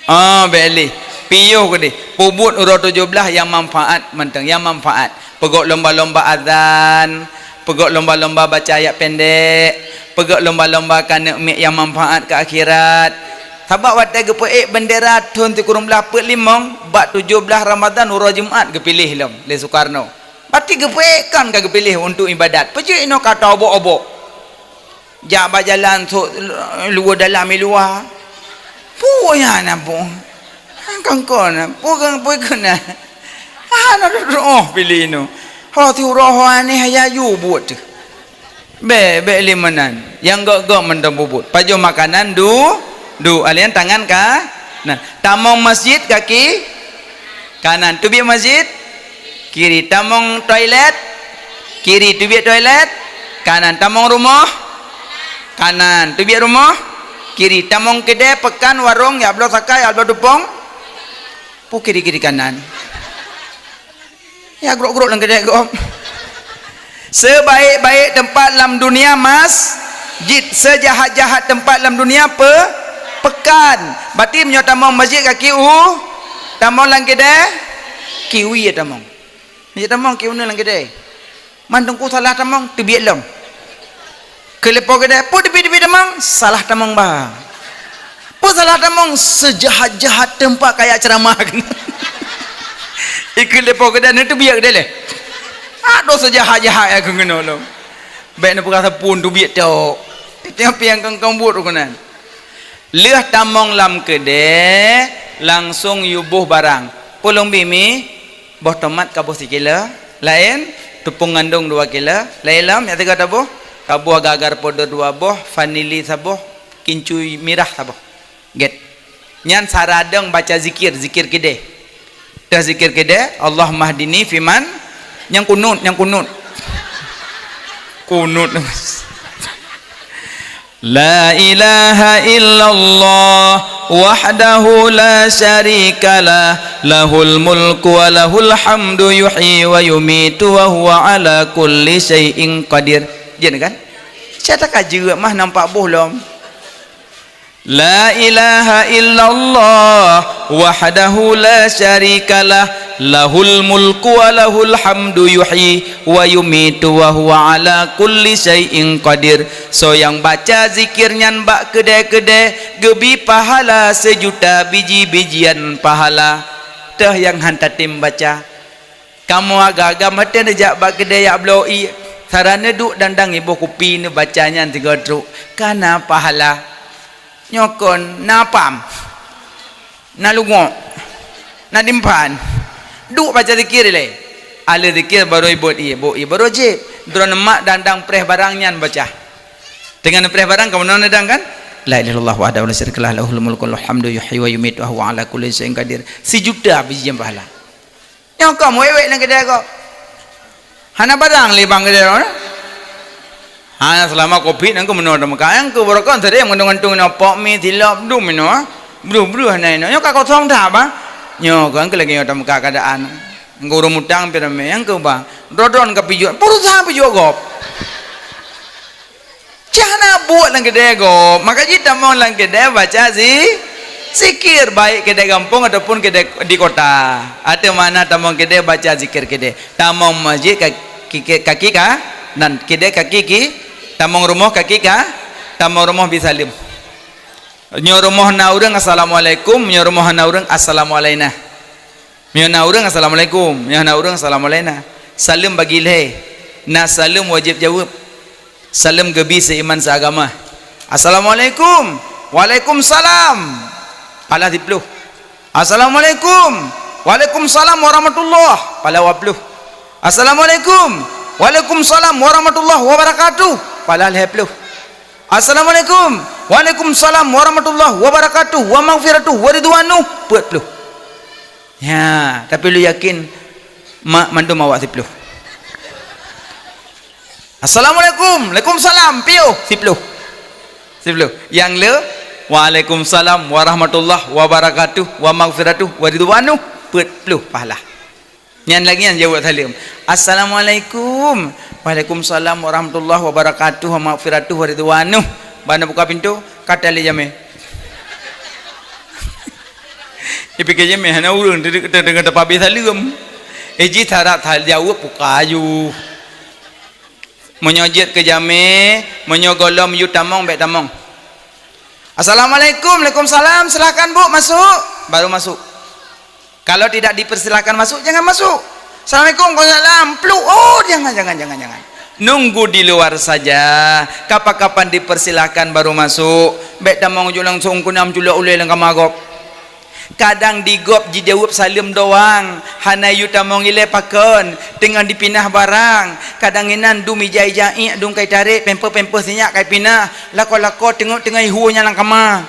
Ah, bék lé. Piôh keudeh. Peubuet uroe tujoh blaih nyang manfaat mantong, nyang manfaat. Peugok lomba-lomba azan, peugok lomba-lomba baca ayat pendek, peugok lomba-lomba keu aneuk miet nyang manfaat keu akhirat. Sabab watée geupeuék bendera thon sikureueng blaih peuet limong, bak tujoh blaih Ramadhan uroe Jumat geupiléh lom lé Soekarno. Berarti geupeuék kon ka geupiléh untuk ibadat. Peue jeuet inoe ka taobok-obok. Jak bak jalan sôk luwa dalam i luwa. Peue nyan na peue? Kangkon, peue keu, peue keu na? Hana rôh piléh nyoe. Ho siuroe ho aneh haya ju buet teuh. Bék, bék lé meunan. Nyang gok-gok mantong peubuet. Pajoh makanan du, du. Alian tangan ka. Nah, tamong masjid kaki kanan. Teubiet masjid. Kiri. Tamong toilet. Kiri. Teubiet toilet. Kanan. Tamong rumoh. Kanan. Teubiet rumoh. Kiri. Tamong keudè, peukan, warong, jak bloe sakai, jak bloe tupông. Peue kiri-kiri kanan? Ya grok-grok lam keudè gob. Sebaik-baik teumpat lam dunia masjid, seujahat-jahat teumpat lam dunia pe-, peukan. Berarti meunyoe tamong masjid kaki u, tamong lam keudè kiwi tamong. Meunyoe tamong kiwi lam keudè. Man teungku salah tamong, teubiet lom. Keu leupah keudè, peue teubiet-teubiet tamong, salah tamong ba. Peue salah tamong, seujahat-jahat teumpat kajak ceuramah. Ikeu leupah keudè, neuteubiet keudè lé. Adoh seujahat-jahat ya keu keunoe lom. Bék neupeugah sapeue teubiet tok. Tiep-tiep nyang kong-kong buet keunan. Lheueh tamong lam keudè, langsong yue boh barang. Peue lôn bi mi, boh tomat ka boh sikilo, laén tupông gandong dua kilo, laén lom nyang teuga taboh, ka boh gagar powder dua boh, vanili saboh, kincui mirah saboh. Gét. Nyan saradong baca zikir, zikir keudè. Dah zikir keudè, Allahummahdini fiman, nyang kunut, nyang kunut. Kunut. La ilaha illallah wahdahu la syarikalah, lahul mulku wa lahul hamdu, yuhyi wa yumitu wa huwa ala kulli syai'in qadir. Jeuet kan? Saya tak jeuet mah nampak boh lom. La ilaha illallah wahdahu la syarikalah, lahul mulku wa lahul hamdu, yuhyi wa yumitu wa huwa ala kulli syai'in qadir. Soe nyang baca zikir nyan bak keudè-keudè, geubri pahala seujuta biji-bijian pahala. Teuh nyang han tatem baca. Kamoe agam-agam watèe neujak bak keudè jak bloe ié, sara neuduek dandang iboh kupi neubaca nyan sigoe trok, ka na pahala. Nyoe kon na pam, na lungok, na dimphan. Duek baca zikir ilèe. Alèh zikir barô ibot ié, bôh ié barô jieb. Droeneuh mak dandang preh barang nyan baca. Teungoh neupreh barang, kamoe neudang kan? La ilaha illallah wahdahu la syarikalah, lahul mulku wa lahul hamdu, yuhyi wa yumitu wa huwa ala kulli syai'in qadir. Sijuta biji pahala. Nyoe ka meuwèk-wèk lam keudè gob. Hana barang lé bang keudè gob. Hana, seulama covid nyan keuh meunoe tameuka. Nyang keu barokon sering meugantung-gantung inoe pok mi, silop, dum inoe. Bruh-bruh hana inoe. Nyoe ka kosong that, bah. Nyoe keuh nyang keu lagèe nyoe tameuka keuadaan. Nyang keu ureueng mutang pih ramè, nyang keu bah. Dodon ka pijuet. Berusaha pijuet gob. Cah na buet lam keudè gob, maka jih tamong lam keudè baca zi-, zikir, baik keudè gampông ataupun keudè di kota. Ateueh makna tamong keudè baca zikir keudè. Tamong masjid ka-, ki-, ki-, kaki ka, nan keudè kaki ki, tamong rumoh kaki ka, tamong rumoh bi saleuem. Nyoe rumoh na ureueng, "Assalamualaikum," nyoe rumoh hana ureueng, "Assalamualaina." Meunyoe na ureueng, "Assalamualaikum." Meunyoe hana ureueng, "Assalamualaina." Saleuem bagi lhèe. Na saleuem wajéb jaweueb. Saleuem geubi seuiman seuagama. "Assalamualaikum." "Waalaikumsalam." Pahala siploh. "Assalamualaikum." "Waalaikumsalam warahmatullah." Pahala dua ploh. "Assalamualaikum." "Waalaikumsalam warahmatullah wabarakatuh." Pahala lhèe ploh. "Assalamualaikum." "Waalaikumsalam warahmatullah wabarakatuh wa maghfiratuh wa ridwanuh." Peuet ploh. Ya, tapi lôn yakin ma-, mandum awak siploh. "Assalamualaikum." "Waalaikumsalam." Piôh, siploh. Siploh. Nyang le, "Waalaikumsalam warahmatullah wabarakatuh wa maghfiratuh wa ridwanuh." Peuet ploh pahala. Nyan lagèe nyan jaweueb saleuem. "Assalamualaikum." "Waalaikumsalam warahmatullahi wabarakatuh wa maghfiratuh wa ridwanuh." Ban buka pintoe, ka talé jamèe. Ipike jamèe hana ureueng, teungoh tapabeh saleuem. Eh, jih syarat jaweueb buka aju. Meunyoe jeuet keu jamèe, meunyoe gohlom yue tamong, bèk tamong. "Assalamualaikum." "Waalaikumsalam." "Silakan, Bu, masuk." Baru masuk. Kalau tidak dipersilakan masuk, jangan masuk. "Assalamualaikum." "Waalaikumsalam." Pluek. Oh, jangan, jangan, jangan, jangan. Nunggu di luar saja. Kapan-kapan dipersilakan baru masuk. Bèk tamong jeuet langsung keuneuk culok ulèe lam kama gob. Kadang di gob jijaweueb saleuem doang, hana yue tamong ilèe pakon, teungoh dipinah barang. Kadang inan dum ija-ija iék dum kai tarek, pampers-pampers sinyak kai pinah, lakoe-lakoe teungoh-teungoh ihue nyan lam kama.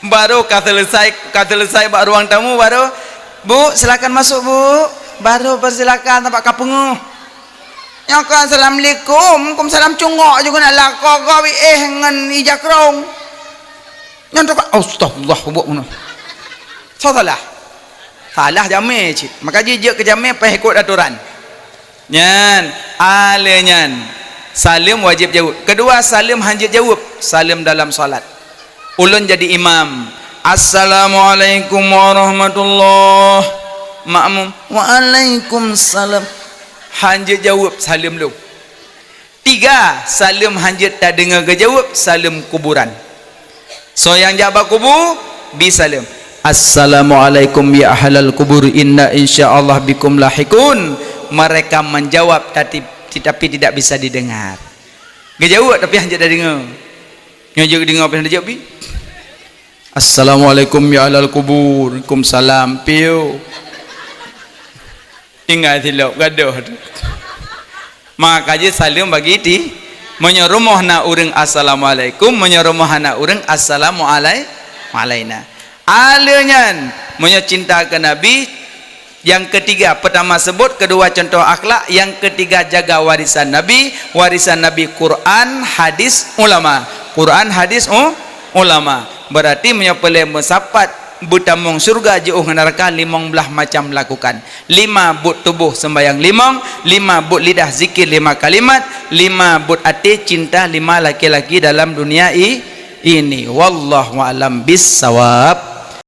Baru ka selesai, ka selesai bak ruang tamu, baru, "Bu, silakan masuk, Bu." Baru persilakan, tampak ka peungeuh. Nyoe ka, "Assalamualaikum." "Waalaikumsalam." Cungok ju keuneuk lakoe gob iék ngon ija krông. Nyan tu ka, "Astagfirullah," buet bunoe. Salah. Salah jamèe cit. Maka jih jeuet keu jamèe payah ikot atoran. Nyan, alèh nyan. Saleuem wajéb jaweueb. Keudua, saleuem hanjeuet jaweueb. Saleuem dalam salat. Ulôn jadi imam. "Assalamualaikum warahmatullah." Makmum, "Waalaikumsalam." Hanjeuet jaweueb saleuem lôn. Tiga, saleuem hanjeuet tadeungoe geujaweueb, saleuem kuburan. Soe nyang jak bak kubu, bi saleuem. "Assalamualaikum ya ahlal kubur, inna insyaallah bikum lahiqun." Mereka menjawab, tapi, tapi tidak bisa didengar. Geujaweueb tapi hanjeuet tadeungoe. Nyoe jeuet deungoe pih hanjeuet bi. "Assalamualaikum ya ahlal kubur." "Waalaikumsalam." Piôh. Tinggai silop gadoh tu. Maka jih saleuem bagi ti. Meunyoe rumoh na ureueng, "Assalamualaikum." Meunyoe rumoh hana ureueng, "Assalamu alai-, alaina." Alèh nyan, meunyoe cinta keu Nabi, Nyang ketiga, pertama sebut, kedua contoh akhlak, nyang ketiga jaga warisan Nabi, warisan Nabi Quran, hadis, ulama. Quran, hadis, u-, ulama. Berarti meunyoe peureulée meusapat beutamong syurga jiôh ngon neuraka, limong blaih macam lakukan. Lima buet tuboh seumbahyang limong, lima buet lidah zikir lima kalimat, lima buet até cinta lima laki-laki dalam dunia i-, ini. Wallahu a'lam bissawab.